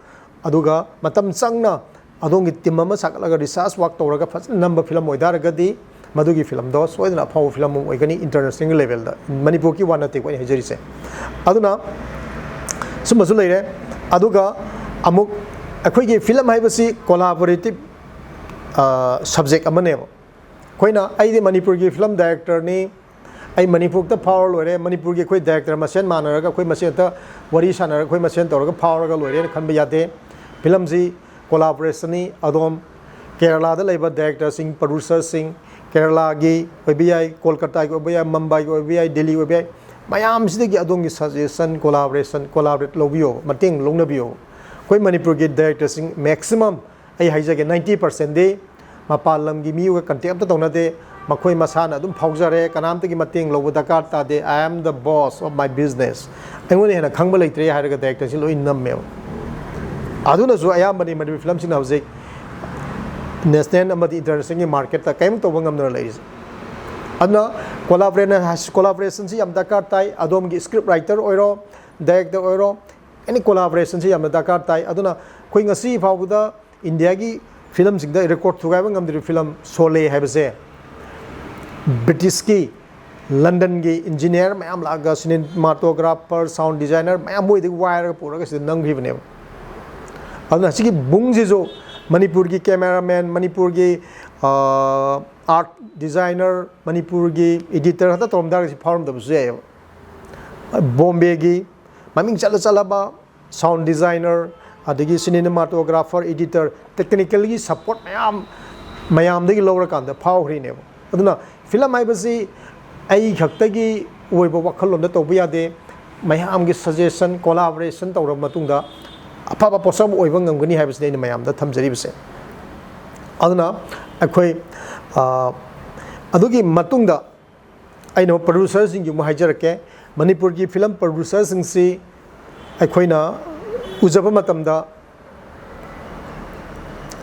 ꯑꯗꯨꯒ ꯃꯇꯝ ꯆꯪꯅ ꯑꯗꯣꯝꯒꯤ ꯇꯤꯝ ꯑꯃ ꯁꯥꯒꯠꯂꯒ ꯔꯤꯁꯥꯔꯁ ꯋꯥꯛ ꯇꯧꯔꯒ ꯐꯖꯅ ꯅꯝꯕ ꯐꯤꯂꯝ ꯑꯣꯏꯇꯥꯔꯒꯗꯤ, ꯃꯗꯨꯒꯤ ꯐꯤꯂꯝꯗꯣ ꯁꯣꯏꯗꯅ ꯑꯐꯥꯎꯕ ꯐꯤꯂꯝ ꯑꯃ ꯑꯣꯏꯒꯅꯤ ꯏꯟꯇꯔꯅꯦꯁꯅꯦꯜꯒꯤ ꯂꯦꯚꯦꯜꯗ꯫ ꯃꯅꯤꯄꯨꯔꯒꯤ ꯋꯥ ꯅꯠꯇꯦꯀꯣ ꯑꯩꯅ ꯍꯥꯏꯖꯔꯤꯁꯦ꯫ ꯑꯗꯨꯅ ꯁꯨꯝꯕꯁꯨ ꯂꯩꯔꯦ꯫ ꯑꯗꯨꯒ ꯑꯃꯨꯛ ꯑꯩꯈꯣꯏꯒꯤ ꯐꯤꯂꯝ ꯍꯥꯏꯕꯁꯤ ꯀꯣꯂꯥꯕꯣꯔꯦꯇꯤꯞ ꯁꯕꯖꯦꯛ ꯑꯃꯅꯦꯕ꯫ ꯑꯩꯈꯣꯏꯅ, ꯑꯩꯗꯤ ꯃꯅꯤꯄꯨꯔꯒꯤ ꯐꯤꯂꯝ ꯗꯥꯏꯔꯦꯛꯇꯔꯅꯤ, ꯑꯩ ꯃꯅꯤꯄꯨꯔꯗ ꯐꯥꯎꯔ ꯂꯣꯏꯔꯦ, ꯃꯅꯤꯄꯨꯔꯒꯤ ꯑꯩꯈꯣꯏ ꯗꯥꯏꯔꯦꯛꯇꯔ ꯃꯁꯦꯟ ꯃꯥꯟꯅꯔꯒ ꯑꯩꯈꯣꯏ ꯃꯁꯦꯟꯇ ꯋꯥꯔꯤ ꯁꯥꯟꯅꯔꯒ ꯑꯩꯈꯣꯏ ꯃꯁꯦꯟ ꯇꯧꯔꯒ ꯐꯥꯎꯔꯒ ꯂꯣꯏꯔꯦꯅ ꯈꯟꯕ ꯌꯥꯗꯦ꯫ ꯐꯤꯂꯝꯁꯤ ꯀꯣꯂꯥꯕꯣꯔꯦꯁꯟꯅꯤ꯫ ꯑꯗꯣꯝ ꯀꯦꯔꯂꯥꯗ ꯂꯩꯕ ꯗꯥꯏꯔꯦꯛꯇꯔꯁꯤꯡ, ꯄ꯭ꯔꯣꯗ꯭ꯌꯨꯁꯔꯁꯤꯡ, ꯀꯦꯔꯂꯥꯒꯤ ꯑꯣꯏꯕ ꯌꯥꯏ, ꯀꯣꯜꯀꯇꯥꯒꯤ ꯑꯣꯏꯕ ꯌꯥꯏ, ꯃꯨꯝꯕꯥꯏꯒꯤ ꯑꯣꯏꯕ ꯌꯥꯏ, ꯗꯦꯜꯂꯤ ꯑꯣꯏꯕ ꯌꯥꯏ, ꯃꯌꯥꯝꯁꯤꯗꯒꯤ ꯑꯗꯣꯝꯒꯤ ꯁꯖꯦꯁꯟ, ꯀꯣꯂꯥꯕꯣꯔꯦꯁꯟ, ꯀꯣꯂꯥꯕꯣꯔꯦꯠ ꯂꯧꯕꯤꯌꯣ, ꯃꯇꯦꯡ ꯂꯧꯅꯕꯤꯌꯣ꯫ ꯑꯩꯈꯣꯏ ꯃꯅꯤꯄꯨꯔꯒꯤ ꯗꯥꯏꯔꯦꯛꯇꯔꯁꯤꯡ ꯃꯦꯛꯁꯤꯃꯝ, ꯑꯩ ꯍꯥꯏꯖꯒꯦ, ꯅꯥꯏꯟꯇꯤ ꯄꯥꯔꯁꯦꯟꯗꯤ ꯃꯄꯥꯟ ꯂꯝꯒꯤ ꯃꯤꯒ ꯀꯟꯇꯦꯛ ꯑꯝꯇ ꯇꯧꯅꯗꯦ꯫ ꯃꯈꯣꯏ ꯃꯁꯥꯅ ꯑꯗꯨꯝ ꯐꯥꯎꯖꯔꯦ, ꯀꯅꯥꯝꯇꯒꯤ ꯃꯇꯦꯡ ꯂꯧꯕ ꯗꯔꯀꯥꯔ ꯇꯥꯗꯦ, "I am the boss of my business, ꯑꯩꯉꯣꯟꯗ ꯍꯦꯟꯅ ꯈꯪꯕ ꯂꯩꯇ꯭ꯔꯦ" ꯍꯥꯏꯔꯒ ꯗꯥꯏꯔꯦꯛꯇꯔꯁꯤ ꯂꯣꯏ ꯅꯝꯃꯦꯕ꯫ ꯑꯗꯨꯅꯁꯨ ꯑꯌꯥꯝꯕꯅꯤ ꯃꯅꯤꯄꯨꯔꯤ ꯐꯤꯂꯝꯁꯤꯡꯅ ꯍꯧꯖꯤꯛ ꯅꯦꯁꯅꯦꯜ ꯑꯃꯗꯤ ꯏꯟꯇꯔꯅꯦꯁꯅꯦꯜꯒꯤ ꯃꯥꯔꯀꯦꯠꯇ ꯀꯔꯤꯝ ꯇꯧꯕ ꯉꯝꯗꯅ ꯂꯩꯔꯤꯁꯦ꯫ ꯑꯗꯨꯅ ꯀꯣꯂꯥꯕꯣꯔꯦꯠꯅ, ꯀꯣꯂꯥꯕꯣꯔꯦꯁꯟꯁꯤ ꯌꯥꯝ ꯗꯔꯀꯥꯔ ꯇꯥꯏ꯫ ꯑꯗꯣꯝꯒꯤ ꯁ꯭ꯀ꯭ꯔꯤꯞ ꯔꯥꯏꯇꯔ ꯑꯣꯏꯔꯣ, ꯗꯥꯏꯔꯦꯛꯇꯔ ꯑꯣꯏꯔꯣ, ꯑꯦꯅꯤ ꯀꯣꯂꯥꯕꯣꯔꯦꯁꯟꯁꯤ ꯌꯥꯝꯅ ꯗꯔꯀꯥꯔ ꯇꯥꯏ꯫ ꯑꯗꯨꯅ ꯑꯩꯈꯣꯏ ꯉꯁꯤ ꯐꯥꯎꯕꯗ ꯏꯟꯗꯤꯌꯥꯒꯤ ꯐꯤꯂꯝꯁꯤꯡꯗ ꯔꯦꯀꯣꯔꯗ ꯊꯨꯒꯥꯏꯕ ꯉꯝꯗ꯭ꯔꯤꯕ ꯐꯤꯂꯝ ꯁꯣꯂꯦ ꯍꯥꯏꯕꯁꯦ, ꯕ꯭ꯔꯤꯇꯤꯁꯀꯤ, ꯂꯟꯗꯟꯒꯤ ꯏꯟꯖꯤꯅꯤꯌꯥꯔ ꯃꯌꯥꯝ ꯂꯥꯛꯑꯒ, ꯁꯤꯅꯦꯃꯥꯇꯣꯒ꯭ꯔꯥꯐꯔ, ꯁꯥꯎꯟ ꯗꯤꯖꯥꯏꯅꯔ ꯃꯌꯥꯝ ꯃꯣꯏꯗꯒꯤ ꯋꯥꯏꯔꯒ ꯄꯨꯔꯒ ꯁꯤꯗ ꯅꯝꯈꯤꯕꯅꯦꯕ꯫ ꯑꯗꯨꯅ ꯁꯤꯒꯤ ꯕꯨꯡꯁꯤꯁꯨ ꯃꯅꯤꯄꯨꯔꯒꯤ ꯀꯦꯃꯦꯔꯥꯃꯦꯟ, ꯃꯅꯤꯄꯨꯔꯒꯤ ꯑꯥꯔꯠ ꯗꯤꯖꯥꯏꯅꯔ, ꯃꯅꯤꯄꯨꯔꯒꯤ ꯏꯗꯤꯇꯔ ꯈꯛꯇ ꯇꯧꯔꯝ ꯇꯥꯔꯒꯗꯤ ꯁꯤ ꯐꯥꯎꯔꯝꯗꯕꯁꯨ ꯌꯥꯏꯑꯕ꯫ ꯕꯣꯝꯕꯦꯒꯤ ꯃꯃꯤꯡ ꯆꯠꯂ ꯆꯠꯂꯕ ꯁꯥꯎꯟ ꯗꯤꯖꯥꯏꯅꯔ, ꯑꯗꯒꯤ ꯁꯤꯅꯦꯃꯥꯇꯣꯒ꯭ꯔꯥꯐꯔ, ꯏꯗꯤꯇꯔ, ꯇꯦꯛꯅꯤꯀꯦꯜꯒꯤ ꯁꯄꯣꯔꯠ ꯃꯌꯥꯝ, ꯃꯌꯥꯝꯗꯒꯤ ꯂꯧꯔꯀꯥꯟꯗ ꯐꯥꯎꯈ꯭ꯔꯤꯅꯦꯕ꯫ ꯑꯗꯨꯅ ꯐꯤꯂꯝ ꯍꯥꯏꯕꯁꯤ ꯑꯩ ꯈꯛꯇꯒꯤ ꯑꯣꯏꯕ ꯋꯥꯈꯜꯂꯣꯟꯗ ꯇꯧꯕ ꯌꯥꯗꯦ꯫ ꯃꯌꯥꯝꯒꯤ suggestion, collaboration ꯇꯧꯔꯕ ꯃꯇꯨꯡꯗ ꯑꯐꯕ ꯄꯣꯠꯁꯛ ꯑꯃ ꯑꯣꯏꯕ ꯉꯝꯒꯅꯤ ꯍꯥꯏꯕꯁꯤꯅꯤ ꯑꯩꯅ ꯃꯌꯥꯝꯗ ꯊꯝꯖꯔꯤꯕꯁꯦ꯫ ꯑꯗꯨꯅ ꯑꯩꯈꯣꯏ, ꯑ, ꯑꯗꯨꯒꯤ ꯃꯇꯨꯡꯗ ꯑꯩꯅ producerꯁꯤꯡꯒꯤ ꯑꯃꯨꯛ ꯍꯥꯏꯖꯔꯛꯀꯦ꯫ ꯃꯅꯤꯄꯨꯔꯒꯤ ꯐꯤꯂꯝ producerꯁꯤꯡꯁꯤ ꯑꯩꯈꯣꯏꯅ ꯎꯖꯕ ꯃꯇꯝꯗ,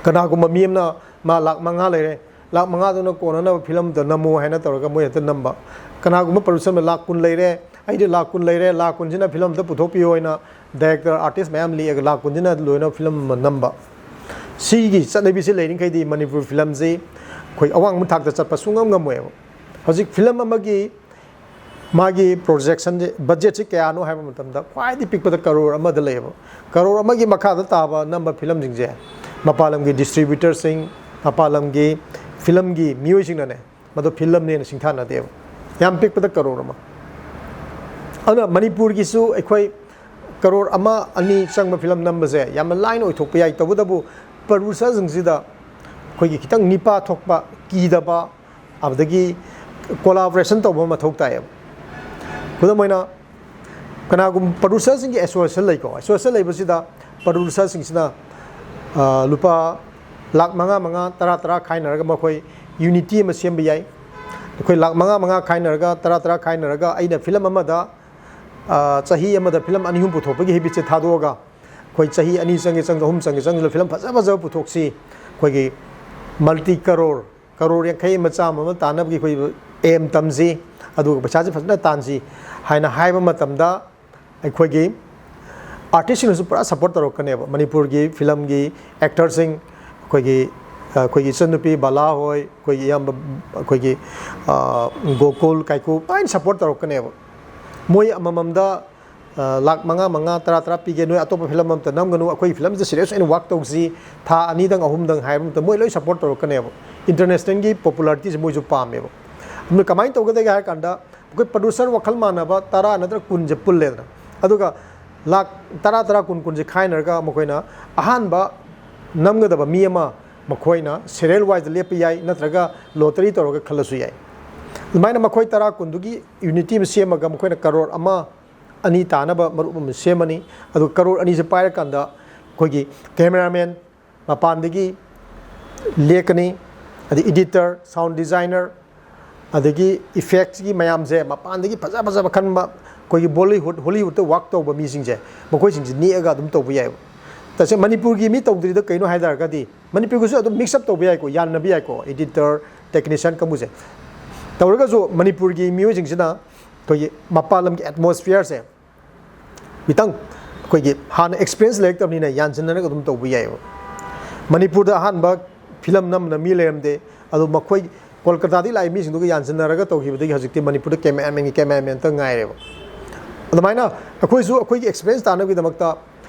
ꯀꯅꯥꯒꯨꯝꯕ ꯃꯤ ꯑꯃꯅ ꯃꯥ ꯂꯥꯛ ꯃꯉꯥ ꯂꯩꯔꯦ, ꯂꯥꯛ ꯃꯉꯥꯗꯨꯅ ꯀꯣꯟꯅꯅꯕ ꯐꯤꯂꯝꯗ ꯅꯝꯃꯨ ꯍꯥꯏꯅ ꯇꯧꯔꯒ ꯃꯣꯏ ꯍꯦꯛꯇ ꯅꯝꯕ꯫ ꯀꯅꯥꯒꯨꯝꯕ producer ꯑꯃꯅ ꯂꯥꯛ ꯀꯨꯟ ꯂꯩꯔꯦ, ꯑꯩꯗꯤ ꯂꯥꯛ ꯀꯨꯟ ꯂꯩꯔꯦ, ꯂꯥꯛ ꯀꯨꯟꯁꯤꯅ ꯐꯤꯂꯝ ꯑꯝꯇ ꯄꯨꯊꯣꯛꯄꯤꯌꯨ ꯍꯥꯏꯅ director, artist ꯃꯌꯥꯝ ꯂꯦꯛꯑꯒ ꯂꯥꯛ ꯀꯨꯟꯁꯤꯅ ꯂꯣꯏꯅ ꯐꯤꯂꯝ ꯑꯃ ꯅꯝꯕ꯫ ꯁꯤꯒꯤ ꯆꯠꯅꯕꯤꯁꯤ ꯂꯩꯔꯤꯈꯩꯗꯤ ꯃꯅꯤꯄꯨꯔ ꯐꯤꯂꯝꯁꯤ ꯑꯩꯈꯣꯏ ꯑꯋꯥꯡꯕ ꯊꯥꯛꯇ ꯆꯠꯄ ꯁꯨꯡꯉꯝ ꯉꯝꯃꯣꯏꯕ꯫ ꯍꯧꯖꯤꯛ ꯐꯤꯂꯝ ꯑꯃꯒꯤ ꯃꯥꯒꯤ projectionꯁꯦ, budgetꯁꯦ ꯀꯌꯥꯅꯣ ꯍꯥꯏꯕ ꯃꯇꯝꯗ ꯈ꯭ꯋꯥꯏꯗꯒꯤ ꯄꯤꯛꯄꯗ ꯀꯔꯣꯔ ꯑꯃꯗ ꯂꯩꯌꯦꯕ꯫ ꯀꯔꯣꯔ ꯑꯃꯒꯤ ꯃꯈꯥꯗ ꯇꯥꯕ ꯅꯝꯕ ꯐꯤꯂꯝꯁꯤꯡꯁꯦ ꯃꯄꯥꯟ ꯂꯝꯒꯤ distributorꯁꯤꯡ, ꯃꯄꯥꯟ ꯂꯝꯒꯤ ꯐꯤꯂꯝꯒꯤ ꯃꯤꯑꯣꯏꯁꯤꯡꯅꯅꯦ ꯃꯗꯨ ꯐꯤꯂꯝꯅꯦꯅ ꯁꯤꯡꯊꯥꯅꯗꯦꯕ꯫ ꯌꯥꯝ ꯄꯤꯛꯄꯗ ꯀꯔꯣꯔ ꯑꯃ꯫ ꯑꯗꯨꯅ ꯃꯅꯤꯄꯨꯔꯒꯤꯁꯨ ꯑꯩꯈꯣꯏ ꯀꯔꯣꯔ ꯑꯃ ꯑꯅꯤ ꯆꯪꯕ ꯐꯤꯂꯝ ꯅꯝꯕꯁꯦ ꯌꯥꯝꯅ ꯂꯥꯏꯅ ꯑꯣꯏꯊꯣꯛꯄ ꯌꯥꯏ꯫ ꯇꯧꯕꯇꯕꯨ producerꯁꯤꯡꯁꯤꯗ ꯑꯩꯈꯣꯏꯒꯤ ꯈꯤꯇꯪ ꯅꯤꯄꯥ ꯊꯣꯛꯄ, ꯀꯤꯗꯕ, ꯑꯗꯒꯤ collaboration ꯇꯧꯕ ꯃꯊꯧ ꯇꯥꯏꯌꯦꯕ꯫ ꯈꯨꯗꯝ ꯑꯣꯏꯅ, ꯀꯅꯥꯒꯨꯝꯕ producerꯁꯤꯡꯒꯤ association ꯂꯩꯀꯣ, association ꯂꯩꯕꯁꯤꯗ producerꯁꯤꯡꯁꯤꯅ, ꯑ, ꯂꯨꯄꯥ ꯂꯥꯛ ꯃꯉꯥ ꯃꯉꯥ, ꯇꯔꯥ ꯇꯔꯥ ꯈꯥꯏꯅꯔꯒ ꯃꯈꯣꯏ unity ꯑꯃ ꯁꯦꯝꯕ ꯌꯥꯏ꯫ ꯑꯩꯈꯣꯏ ꯂꯥꯛ ꯃꯉꯥ ꯃꯉꯥ ꯈꯥꯏꯅꯔꯒ, ꯇꯔꯥ ꯇꯔꯥ ꯈꯥꯏꯅꯔꯒ ꯑꯩꯅ ꯐꯤꯂꯝ ꯑꯃꯗ, ꯑ, ꯆꯍꯤ ꯑꯃꯗ ꯐꯤꯂꯝ ꯑꯅꯤ ꯑꯍꯨꯝ ꯄꯨꯊꯣꯛꯄꯒꯤ habitꯁꯦ ꯊꯥꯗꯣꯛꯑꯒ, ꯑꯩꯈꯣꯏ ꯆꯍꯤ ꯑꯅꯤ ꯆꯪꯒꯦ ꯆꯪꯒꯦ, ꯑꯍꯨꯝ ꯆꯪꯒꯦ ꯆꯪꯒꯦ, ꯐꯤꯂꯝ ꯐꯖ ꯐꯖꯕ ꯄꯨꯊꯣꯛꯁꯤ꯫ ꯑꯩꯈꯣꯏꯒꯤ multi crore, ꯀꯔꯣꯔ ꯌꯥꯡꯈꯩ ꯑꯃ, ꯆꯥꯝꯃ ꯑꯃ ꯇꯥꯟꯅꯕꯒꯤ ꯑꯩꯈꯣꯏ aim ꯊꯝꯁꯤ, ꯑꯗꯨꯒ ꯄꯩꯁꯥꯁꯤ ꯐꯖꯅ ꯇꯥꯟꯁꯤ ꯍꯥꯏꯅ ꯍꯥꯏꯕ ꯃꯇꯝꯗ, ꯑꯩꯈꯣꯏꯒꯤ artistꯁꯤꯡꯅꯁꯨ ꯄꯨꯔꯥ support ꯇꯧꯔꯛꯀꯅꯦꯕ꯫ ꯃꯅꯤꯄꯨꯔꯒꯤ ꯐꯤꯂꯝꯒꯤ actorꯁꯤꯡ, ꯑꯩꯈꯣꯏꯒꯤ, ꯑꯩꯈꯣꯏꯒꯤ ꯏꯆꯟꯅꯨꯄꯤ ꯕꯂꯥ ꯍꯣꯏ, ꯑꯩꯈꯣꯏꯒꯤ ꯏꯌꯥꯝꯕ, ꯑꯩꯈꯣꯏꯒꯤ, ꯑ, ꯒꯣꯀꯨꯜ, ꯀꯥꯏꯀꯨ, ꯂꯣꯏꯅ support ꯇꯧꯔꯛꯀꯅꯦꯕ꯫ ꯃꯣꯏ ꯑꯃꯃꯝꯗ, ꯑ, ꯂꯥꯛ ꯃꯉꯥ, ꯃꯉꯥ, ꯇꯔꯥ, ꯇꯔꯥ ꯄꯤꯒꯦ, ꯅꯣꯏ ꯑꯇꯣꯞꯄ ꯐꯤꯂꯝ ꯑꯝꯇ ꯅꯝꯒꯅꯨ, ꯑꯩꯈꯣꯏꯒꯤ ꯐꯤꯂꯝꯁꯤꯗ serious ꯑꯣꯏꯅ work ꯇꯧꯁꯤ, ꯊꯥ ꯑꯅꯤꯗꯪ, ꯑꯍꯨꯝꯗꯪ ꯍꯥꯏꯕ ꯃꯇꯝꯗ ꯃꯣꯏ ꯂꯣꯏ support ꯇꯧꯔꯛꯀꯅꯦꯕ꯫ Internationalꯒꯤ popularityꯁꯦ ꯃꯣꯏꯁꯨ ꯄꯥꯝꯃꯦꯕ꯫ ꯑꯗꯨꯅ ꯀꯃꯥꯏꯅ ꯇꯧꯒꯗꯒꯦ ꯍꯥꯏꯔ ꯀꯥꯟꯗ, ꯑꯩꯈꯣꯏ producer ꯋꯥꯈꯜ ꯃꯥꯟꯅꯕ ꯇꯔꯥ ꯅꯠꯇ꯭ꯔꯒ ꯀꯨꯟꯁꯦ ꯄꯨꯜꯂꯦꯗꯅ, ꯑꯗꯨꯒ ꯂꯥꯛ ꯇꯔꯥ, ꯇꯔꯥ, ꯀꯨꯟ, ꯀꯨꯟꯁꯦ ꯈꯥꯏꯅꯔꯒ ꯃꯈꯣꯏꯅ ꯑꯍꯥꯟꯕ ꯅꯝꯒꯗꯕ ꯃꯤ ꯑꯃ ꯃꯈꯣꯏꯅ serial wiseꯇ ꯂꯦꯞꯄ ꯌꯥꯏ, ꯅꯠꯇ꯭ꯔꯒ lottery ꯇꯧꯔꯒ ꯈꯜꯂꯁꯨ ꯌꯥꯏ꯫ ꯑꯗꯨꯃꯥꯏꯅ ꯃꯈꯣꯏ ꯇꯔꯥ ꯀꯨꯟꯗꯨꯒꯤ unity ꯑꯃ ꯁꯦꯝꯃꯒ ꯃꯈꯣꯏꯅ ꯀꯔꯣꯔ ꯑꯃ ꯑꯅꯤ ꯇꯥꯅꯕ ꯃꯔꯨꯞ ꯑꯃ ꯁꯦꯝꯃꯅꯤ꯫ ꯑꯗꯨꯒ ꯀꯔꯣꯔ ꯑꯅꯤꯁꯦ ꯄꯥꯏꯔꯀꯥꯟꯗ ꯑꯩꯈꯣꯏꯒꯤ cameraman ꯃꯄꯥꯟꯗꯒꯤ ꯂꯦꯛꯀꯅꯤ, ꯑꯗꯩ editor, sound designer, ꯑꯗꯒꯤ effectsꯀꯤ ꯃꯌꯥꯝꯁꯦ ꯃꯄꯥꯟꯗꯒꯤ ꯐꯖ ꯐꯖꯕ ꯈꯟꯕ, ꯑꯩꯈꯣꯏꯒꯤ Bollywood, Hollywoodꯇ work ꯇꯧꯕ ꯃꯤꯁꯤꯡꯁꯦ, ꯃꯈꯣꯏꯁꯤꯡꯁꯦ ꯅꯦꯛꯑꯒ ꯑꯗꯨꯝ ꯇꯧꯕ ꯌꯥꯏꯑꯕ꯫ ꯇꯁꯦꯡꯅ ꯃꯅꯤꯄꯨꯔꯒꯤ ꯃꯤ ꯇꯧꯗ꯭ꯔꯤꯗꯣ ꯀꯩꯅꯣ ꯍꯥꯏ ꯇꯥꯔꯒꯗꯤ, ꯃꯅꯤꯄꯨꯔꯒꯤꯁꯨ ꯑꯗꯨꯝ mix up ꯇꯧꯕ ꯌꯥꯏꯀꯣ, ꯌꯥꯟꯅꯕ ꯌꯥꯏꯀꯣ, editor, technician ꯀꯥꯡꯕꯨꯁꯦ꯫ ꯇꯧꯔꯒꯁꯨ ꯃꯅꯤꯄꯨꯔꯒꯤ ꯃꯤꯑꯣꯏꯁꯤꯡꯁꯤꯅ ꯑꯩꯈꯣꯏꯒꯤ ꯃꯄꯥꯟ ꯂꯝꯒꯤ atmosphereꯁꯦ ꯈꯤꯇꯪ ꯑꯩꯈꯣꯏꯒꯤ ꯍꯥꯟꯅ experience ꯂꯩꯔꯛꯇꯕꯅꯤꯅ ꯌꯥꯟꯁꯤꯟꯅꯔꯒ ꯑꯗꯨꯝ ꯇꯧꯕ ꯌꯥꯏꯑꯕ꯫ ꯃꯅꯤꯄꯨꯔꯗ ꯑꯍꯥꯟꯕ ꯐꯤꯂꯝ ꯅꯝꯕꯅ ꯃꯤ ꯂꯩꯔꯝꯗꯦ, ꯑꯗꯣ ꯃꯈꯣꯏ ꯀꯣꯜꯀꯇꯥꯗꯒꯤ ꯂꯥꯛꯏ ꯃꯤꯁꯤꯡꯗꯨꯒ ꯌꯥꯟꯁꯤꯟꯅꯔꯒ ꯇꯧꯈꯤꯕꯗꯒꯤ ꯍꯧꯖꯤꯛꯇꯤ ꯃꯅꯤꯄꯨꯔꯗ cameramanꯒꯤ cameraman ꯉꯥꯛꯇ ꯉꯥꯏꯔꯦꯕ꯫ ꯑꯗꯨꯃꯥꯏꯅ ꯑꯩꯈꯣꯏꯁꯨ ꯑꯩꯈꯣꯏꯒꯤ experience ꯇꯥꯟꯅꯕꯒꯤꯗꯃꯛꯇ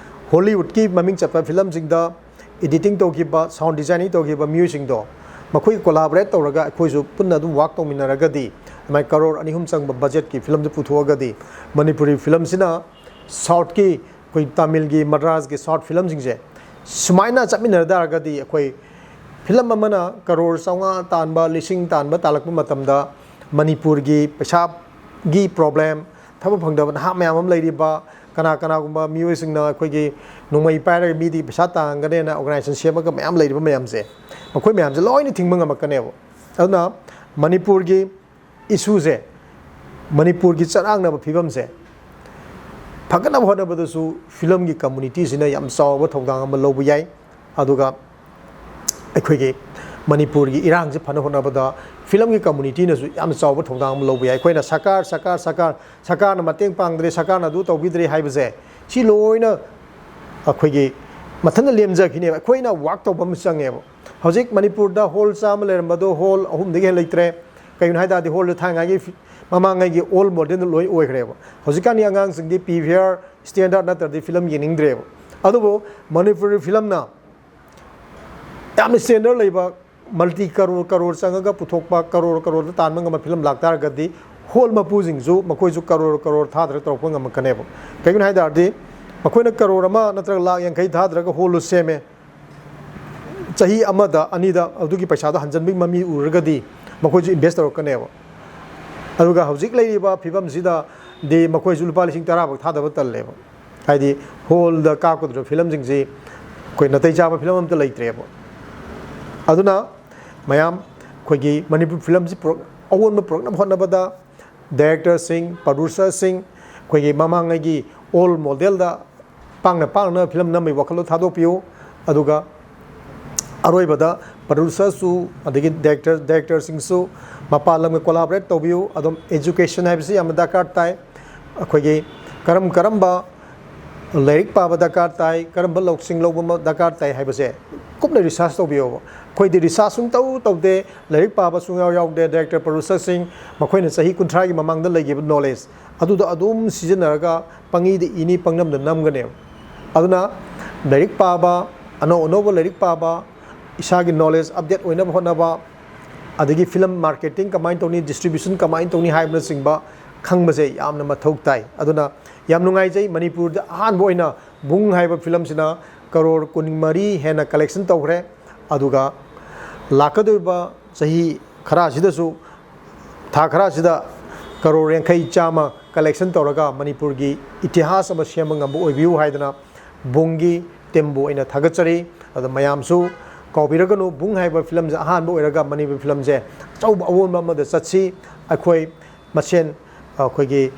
Hollywoodꯀꯤ ꯃꯃꯤꯡ ꯆꯠꯄ ꯐꯤꯂꯝꯁꯤꯡꯗ editing ꯇꯧꯈꯤꯕ, sound designing ꯇꯧꯈꯤꯕ ꯃꯤꯑꯣꯏꯁꯤꯡꯗꯣ ꯃꯈꯣꯏꯒ collaborate ꯇꯧꯔꯒ ꯑꯩꯈꯣꯏꯁꯨ ꯄꯨꯟꯅ ꯑꯗꯨꯝ work ꯇꯧꯃꯤꯟꯅꯔꯒꯗꯤ, ꯑꯗꯨꯃꯥꯏꯅ ꯀꯔꯣꯔ ꯑꯅꯤ ꯑꯍꯨꯝ ꯆꯪꯕ budgetꯀꯤ ꯐꯤꯂꯝꯗꯨ ꯄꯨꯊꯣꯛꯑꯒꯗꯤ, ꯃꯅꯤꯄꯨꯔꯤ ꯐꯤꯂꯝꯁꯤꯅ Southꯀꯤ, ꯑꯩꯈꯣꯏ ꯇꯥꯃꯤꯜꯒꯤ, ꯃꯗ꯭ꯔꯥꯁꯀꯤ short filmꯁꯤꯡꯁꯦ ꯁꯨꯃꯥꯏꯅ ꯆꯠꯃꯤꯟꯅ ꯇꯥꯔꯒꯗꯤ, ꯑꯩꯈꯣꯏ ꯐꯤꯂꯝ ꯑꯃꯅ ꯀꯔꯣꯔ ꯆꯥꯝꯃꯉꯥ ꯇꯥꯟꯕ, ꯂꯤꯁꯤꯡ ꯇꯥꯟꯕ, ꯇꯥꯜꯂꯛꯄ ꯃꯇꯝꯗ ꯃꯅꯤꯄꯨꯔꯒꯤ ꯄꯩꯁꯥꯒꯤ problem, ꯊꯕꯛ ꯐꯪꯗꯕ ꯅꯍꯥ ꯃꯌꯥꯝ ꯑꯃ ꯂꯩꯔꯤꯕ, ꯀꯅꯥ ꯀꯅꯥꯒꯨꯝꯕ ꯃꯤꯑꯣꯏꯁꯤꯡꯅ ꯑꯩꯈꯣꯏꯒꯤ ꯅꯣꯡꯃꯩ ꯄꯥꯏꯔꯒ ꯃꯤꯗꯤ ꯄꯩꯁꯥ ꯇꯥꯟꯒꯅꯦꯅ organization ꯁꯦꯝꯃꯒ ꯃꯌꯥꯝ ꯂꯩꯔꯤꯕ ꯃꯌꯥꯝꯁꯦ, ꯃꯈꯣꯏ ꯃꯌꯥꯝꯁꯦ ꯂꯣꯏꯅ ꯊꯤꯡꯕ ꯉꯝꯃꯛꯀꯅꯦꯕ꯫ ꯑꯗꯨꯅ ꯃꯅꯤꯄꯨꯔꯒꯤ issueꯁꯦ, ꯃꯅꯤꯄꯨꯔꯒꯤ ꯆꯔꯥꯡꯅꯕ ꯐꯤꯕꯝꯁꯦ ꯐꯒꯠꯅꯕ ꯍꯣꯠꯅꯕꯗꯁꯨ ꯐꯤꯂꯝꯒꯤ communityꯁꯤꯅ ꯌꯥꯝ ꯆꯥꯎꯕ ꯊꯧꯗꯥꯡ ꯑꯃ ꯂꯧꯕ ꯌꯥꯏ꯫ ꯑꯗꯨꯒ ꯑꯩꯈꯣꯏꯒꯤ ꯃꯅꯤꯄꯨꯔꯒꯤ ꯏꯔꯥꯡꯁꯦ ꯐꯅ ꯍꯣꯠꯅꯕꯗ ꯐꯤꯂꯝꯒꯤ communityꯅꯁꯨ ꯌꯥꯝ ꯆꯥꯎꯕ ꯊꯧꯗꯥꯡ ꯑꯃ ꯂꯧꯕ ꯌꯥꯏ꯫ ꯑꯩꯈꯣꯏꯅ ꯁꯔꯀꯥꯔ, ꯁꯔꯀꯥꯔ, ꯁꯔꯀꯥꯔ, ꯁꯔꯀꯥꯔꯅ ꯃꯇꯦꯡ ꯄꯥꯡꯗ꯭ꯔꯦ, ꯁꯔꯀꯥꯔꯅ ꯑꯗꯨ ꯇꯧꯕꯤꯗ꯭ꯔꯦ ꯍꯥꯏꯕꯁꯦ, ꯁꯤ ꯂꯣꯏꯅ ꯑꯩꯈꯣꯏꯒꯤ ꯃꯊꯟꯇ ꯂꯦꯝꯖꯈꯤꯅꯦꯕ꯫ ꯑꯩꯈꯣꯏꯅ work ꯇꯧꯕ ꯑꯃ ꯆꯪꯉꯦꯕ꯫ ꯍꯧꯖꯤꯛ ꯃꯅꯤꯄꯨꯔꯗ hall ꯆꯥꯝꯃ ꯂꯩꯔꯝꯕꯗꯣ hall ꯑꯍꯨꯝꯗꯒꯤ ꯍꯦꯟꯅ ꯂꯩꯇ꯭ꯔꯦ꯫ ꯀꯩꯒꯤꯅꯣ ꯍꯥꯏ ꯇꯥꯔꯗꯤ hallꯗꯨ ꯊꯥꯏꯅꯉꯥꯏꯒꯤ ꯐꯤ-, ꯃꯃꯥꯡꯉꯩꯒꯤ old modelꯗꯨ ꯂꯣꯏ ꯑꯣꯏꯈ꯭ꯔꯦꯕ꯫ ꯍꯧꯖꯤꯛꯀꯥꯟꯒꯤ ꯑꯉꯥꯡꯁꯤꯡꯗꯤ PVR standard ꯅꯠꯇ꯭ꯔꯗꯤ ꯐꯤꯂꯝ ꯌꯦꯡꯅꯤꯡꯗ꯭ꯔꯦꯕ꯫ ꯑꯗꯨꯕꯨ ꯃꯅꯤꯄꯨꯔꯤ ꯐꯤꯂꯝꯅ ꯌꯥꯝꯅ standard ꯂꯩꯕ, multi ꯀꯔꯣꯔ ꯀꯔꯣꯔ ꯆꯪꯉꯒ ꯄꯨꯊꯣꯛꯄ, ꯀꯔꯣꯔ ꯀꯔꯣꯔꯗ ꯇꯥꯟꯕ ꯉꯝꯕ ꯐꯤꯂꯝ ꯂꯥꯛꯇꯥꯔꯒꯗꯤ hall ꯃꯄꯨꯁꯤꯡꯁꯨ ꯃꯈꯣꯏꯁꯨ ꯀꯔꯣꯔ ꯀꯔꯣꯔ ꯊꯥꯗꯔꯒ ꯇꯧꯔꯛꯄ ꯉꯝꯃꯛꯀꯅꯦꯕ꯫ ꯀꯩꯒꯤꯅꯣ ꯍꯥꯏ ꯇꯥꯔꯗꯤ ꯃꯈꯣꯏꯅ ꯀꯔꯣꯔ ꯑꯃ ꯅꯠꯇ꯭ꯔꯒ ꯂꯥꯈ ꯌꯥꯡꯈꯩ ꯊꯥꯗꯔꯒ hallꯗꯨ ꯁꯦꯝꯃꯦ, ꯆꯍꯤ ꯑꯃꯗ ꯑꯅꯤꯗ ꯑꯗꯨꯒꯤ ꯄꯩꯁꯥꯗꯣ ꯍꯟꯖꯤꯟꯕꯒꯤ ꯃꯃꯤ ꯎꯔꯒꯗꯤ ꯃꯈꯣꯏꯁꯨ ꯏꯟꯚꯦꯁ ꯇꯧꯔꯛꯀꯅꯦꯕ꯫ ꯑꯗꯨꯒ ꯍꯧꯖꯤꯛ ꯂꯩꯔꯤꯕ ꯐꯤꯕꯝꯁꯤꯗꯗꯤ ꯃꯈꯣꯏꯁꯨ ꯂꯨꯄꯥ ꯂꯤꯁꯤꯡ ꯇꯔꯥ ꯐꯥꯎ ꯊꯥꯗꯕ ꯇꯜꯂꯦꯕ꯫ ꯍꯥꯏꯗꯤ ꯍꯣꯜꯗ ꯀꯥꯞꯀꯗꯧꯔꯤꯕ ꯐꯤꯂꯝꯁꯤꯡꯁꯤ ꯑꯩꯈꯣꯏ ꯅꯥꯇꯩ ꯆꯥꯕ ꯐꯤꯂꯝ ꯑꯝꯇ ꯂꯩꯇ꯭ꯔꯦꯕ꯫ ꯑꯗꯨꯅ ꯃꯌꯥꯝ ꯑꯩꯈꯣꯏꯒꯤ ꯃꯅꯤꯄꯨꯔ ꯐꯤꯂꯝꯁꯤ ꯄꯨꯔꯛ-, ꯑꯑꯣꯟꯕ ꯄꯨꯔꯛꯅꯕ ꯍꯣꯠꯅꯕꯗ ꯗꯥꯏꯔꯦꯛꯇꯔꯁꯤꯡ, ꯄ꯭ꯔꯣꯗ꯭ꯌꯨꯁꯔꯁꯤꯡ, ꯑꯩꯈꯣꯏꯒꯤ ꯃꯃꯥꯡꯉꯩꯒꯤ ꯑꯣꯜ ꯃꯣꯗꯦꯜꯗ ꯄꯥꯡꯅ ꯄꯥꯡꯅ ꯐꯤꯂꯝ ꯅꯝꯕꯒꯤ ꯋꯥꯈꯜꯂꯣꯟ ꯊꯥꯗꯣꯛꯄꯤꯌꯨ꯫ ꯑꯗꯨꯒ ꯑꯔꯣꯏꯕꯗ ꯄ꯭ꯔꯣꯗ꯭ꯌꯨꯁꯔꯁꯨ, ꯑꯗꯒꯤ ꯗꯥꯏꯔꯦꯛꯇꯔ, ꯗꯥꯏꯔꯦꯛꯇꯔꯁꯤꯡꯁꯨ ꯃꯄꯥꯟ ꯂꯝꯒ ꯀꯣꯂꯥꯕꯣꯔꯦꯠ ꯇꯧꯕꯤꯌꯨ꯫ ꯑꯗꯨꯝ ꯑꯦꯖꯨꯀꯦꯁꯟ ꯍꯥꯏꯕꯁꯤ ꯌꯥꯝꯅ ꯗꯔꯀꯥꯔ ꯇꯥꯏ꯫ ꯑꯩꯈꯣꯏꯒꯤ ꯀꯔꯝ ꯀꯔꯝꯕ ꯂꯥꯏꯔꯤꯛ ꯄꯥꯕ ꯗꯔꯀꯥꯔ ꯇꯥꯏ, ꯀꯔꯝꯕ ꯂꯧꯁꯤꯡ ꯂꯧꯕ ꯑꯃ ꯗꯔꯀꯥꯔ ꯇꯥꯏ ꯍꯥꯏꯕꯁꯦ ꯀꯨꯞꯅ ꯔꯤꯁꯥꯔꯁ ꯇꯧꯕꯤꯌꯣꯕ꯫ ꯑꯩꯈꯣꯏꯗꯤ ꯔꯤꯁꯥꯔꯁ ꯁꯨꯡꯇꯧ ꯇꯧꯗꯦ, ꯂꯥꯏꯔꯤꯛ ꯄꯥꯕ ꯁꯨꯡꯌꯥꯎ ꯌꯥꯎꯗꯦ꯫ ꯗꯥꯏꯔꯦꯛꯇꯔ ꯄ꯭ꯔꯣꯗ꯭ꯌꯨꯁꯔꯁꯤꯡ ꯃꯈꯣꯏꯅ ꯆꯍꯤ ꯀꯨꯟꯊ꯭ꯔꯥꯒꯤ ꯃꯃꯥꯡꯗ ꯂꯩꯈꯤꯕ ꯅꯣꯂꯦꯖ ꯑꯗꯨꯗꯣ ꯑꯗꯨꯝ ꯁꯤꯖꯤꯟꯅꯔꯒ ꯄꯪꯏꯗ ꯏꯅꯤ, ꯄꯪꯅꯝꯗ ꯅꯝꯒꯅꯦꯕ꯫ ꯑꯗꯨꯅ ꯂꯥꯏꯔꯤꯛ ꯄꯥꯕ, ꯑꯅꯧ ꯑꯅꯧꯕ ꯂꯥꯏꯔꯤꯛ ꯄꯥꯕ, ꯏꯁꯥꯒꯤ ꯅꯣꯂꯦꯖ ꯑꯞꯗꯦꯠ ꯑꯣꯏꯅꯕ ꯍꯣꯠꯅꯕ, ꯑꯗꯒꯤ ꯐꯤꯂꯝ ꯃꯥꯔꯀꯦꯇꯤꯡ ꯀꯃꯥꯏꯅ ꯇꯧꯅꯤ, ꯗꯤꯁꯇ꯭ꯔꯤꯕ꯭ꯌꯨꯁꯟ ꯀꯃꯥꯏꯅ ꯇꯧꯅꯤ ꯍꯥꯏꯕꯅꯆꯤꯡꯕ ꯈꯪꯕꯁꯦ ꯌꯥꯝꯅ ꯃꯊꯧ ꯇꯥꯏ꯫ ꯑꯗꯨꯅ ꯌꯥꯝ ꯅꯨꯡꯉꯥꯏꯖꯩ, ꯃꯅꯤꯄꯨꯔꯗ ꯑꯍꯥꯟꯕ ꯑꯣꯏꯅ ꯕꯨꯡ ꯍꯥꯏꯕ ꯐꯤꯂꯝꯁꯤꯅ ꯀꯔꯣꯔ ꯀꯨꯟꯃꯔꯤ ꯍꯦꯟꯅ ꯀꯂꯦꯛꯁꯟ ꯇꯧꯈ꯭ꯔꯦ꯫ ꯑꯗꯨꯒ ꯂꯥꯛꯀꯗꯧꯔꯤꯕ ꯆꯍꯤ ꯈꯔ ꯑꯁꯤꯗꯁꯨ, ꯊꯥ ꯈꯔ ꯑꯁꯤꯗ ꯀꯔꯣꯔ ꯌꯥꯡꯈꯩ, ꯆꯥꯝꯃ ꯀꯂꯦꯛꯁꯟ ꯇꯧꯔꯒ ꯃꯅꯤꯄꯨꯔꯒꯤ ꯏꯇꯤꯍꯥꯁ ꯑꯃ ꯁꯦꯝꯕ ꯉꯝꯕ ꯑꯣꯏꯕꯤꯌꯨ ꯍꯥꯏꯗꯅ ꯕꯨꯡꯒꯤ ꯇꯤꯝꯕꯨ ꯑꯩꯅ ꯊꯥꯒꯠꯆꯔꯤ꯫ ꯑꯗꯣ ꯃꯌꯥꯝꯁꯨ ꯀꯥꯎꯕꯤꯔꯒꯅꯨ, ꯕꯨꯡ ꯍꯥꯏꯕ ꯐꯤꯂꯝꯁꯦ ꯑꯍꯥꯟꯕ ꯑꯣꯏꯔꯒ ꯃꯅꯤꯄꯨꯔꯤ ꯐꯤꯂꯝꯁꯦ ꯑꯆꯧꯕ ꯑꯑꯣꯟꯕ ꯑꯃꯗ ꯆꯠꯁꯤ꯫ ꯑꯩꯈꯣꯏ ꯃꯁꯦꯟ ꯑꯩꯈꯣꯏꯒꯤ,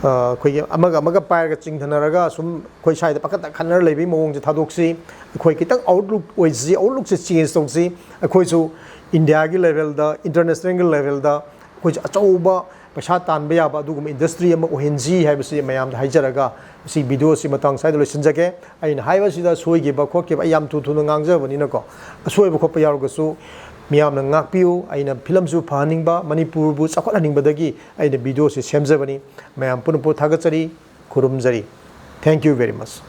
ꯑꯩꯈꯣꯏꯒꯤ ꯑꯃꯒ ꯑꯃꯒ ꯄꯥꯏꯔꯒ ꯆꯤꯡꯊꯅꯔꯒ ꯁꯨꯝ ꯑꯩꯈꯣꯏ ꯁ꯭ꯋꯥꯏꯗ ꯄꯪꯈꯠꯇ ꯈꯠꯅꯔ ꯂꯩꯕꯒꯤ ꯃꯑꯣꯡꯁꯦ ꯊꯥꯗꯣꯛꯁꯤ꯫ ꯑꯩꯈꯣꯏ ꯈꯤꯇꯪ ꯑꯥꯎꯠꯂꯨꯛ ꯑꯣꯏꯁꯤ, ꯑꯥꯎꯠꯂꯨꯛꯁꯦ ꯆꯦꯟꯖ ꯇꯧꯁꯤ꯫ ꯑꯩꯈꯣꯏꯁꯨ ꯏꯟꯗꯤꯌꯥꯒꯤ ꯂꯦꯚꯦꯜꯗ, ꯏꯟꯇꯔꯅꯦꯁꯅꯦꯜꯒꯤ ꯂꯦꯚꯦꯜꯗ ꯑꯩꯈꯣꯏꯁꯨ ꯑꯆꯧꯕ ꯄꯩꯁꯥ ꯇꯥꯟꯕ ꯌꯥꯕ ꯑꯗꯨꯒꯨꯝꯕ ꯏꯟꯗꯁꯇ꯭ꯔꯤ ꯑꯃ ꯑꯣꯏꯍꯟꯁꯤ ꯍꯥꯏꯕꯁꯤ ꯃꯌꯥꯝꯗ ꯍꯥꯏꯖꯔꯒ ꯁꯤ ꯚꯤꯗꯤꯑꯣꯁꯤ ꯃꯇꯥꯡ ꯁ꯭ꯋꯥꯏꯗ ꯂꯣꯏꯁꯤꯟꯖꯒꯦ꯫ ꯑꯩꯅ ꯍꯥꯏꯕꯁꯤꯗ ꯁꯣꯏꯈꯤꯕ ꯈꯣꯠꯈꯤꯕ ꯑꯩ ꯌꯥꯝ ꯊꯨ ꯊꯨꯅ ꯉꯥꯡꯖꯕꯅꯤꯅꯀꯣ, ꯑꯁꯣꯏꯕ ꯈꯣꯠꯄ ꯌꯥꯎꯔꯒꯁꯨ ꯃꯤꯌꯥꯝꯅ ꯉꯥꯛꯄꯤꯌꯨ꯫ ꯑꯩꯅ ꯐꯤꯂꯝꯁꯨ ꯐꯍꯟꯅꯤꯡꯕ, ꯃꯅꯤꯄꯨꯔꯕꯨ ꯆꯥꯎꯈꯠꯍꯟꯅꯤꯡꯕꯗꯒꯤ ꯑꯩꯅ ꯚꯤꯗꯤꯑꯣꯁꯤ ꯁꯦꯝꯖꯕꯅꯤ꯫ ꯃꯌꯥꯝ ꯄꯨꯝꯅꯃꯛꯄꯨ ꯊꯥꯒꯠꯆꯔꯤ, ꯈꯨꯔꯨꯝꯖꯔꯤ꯫ Thank you very much꯫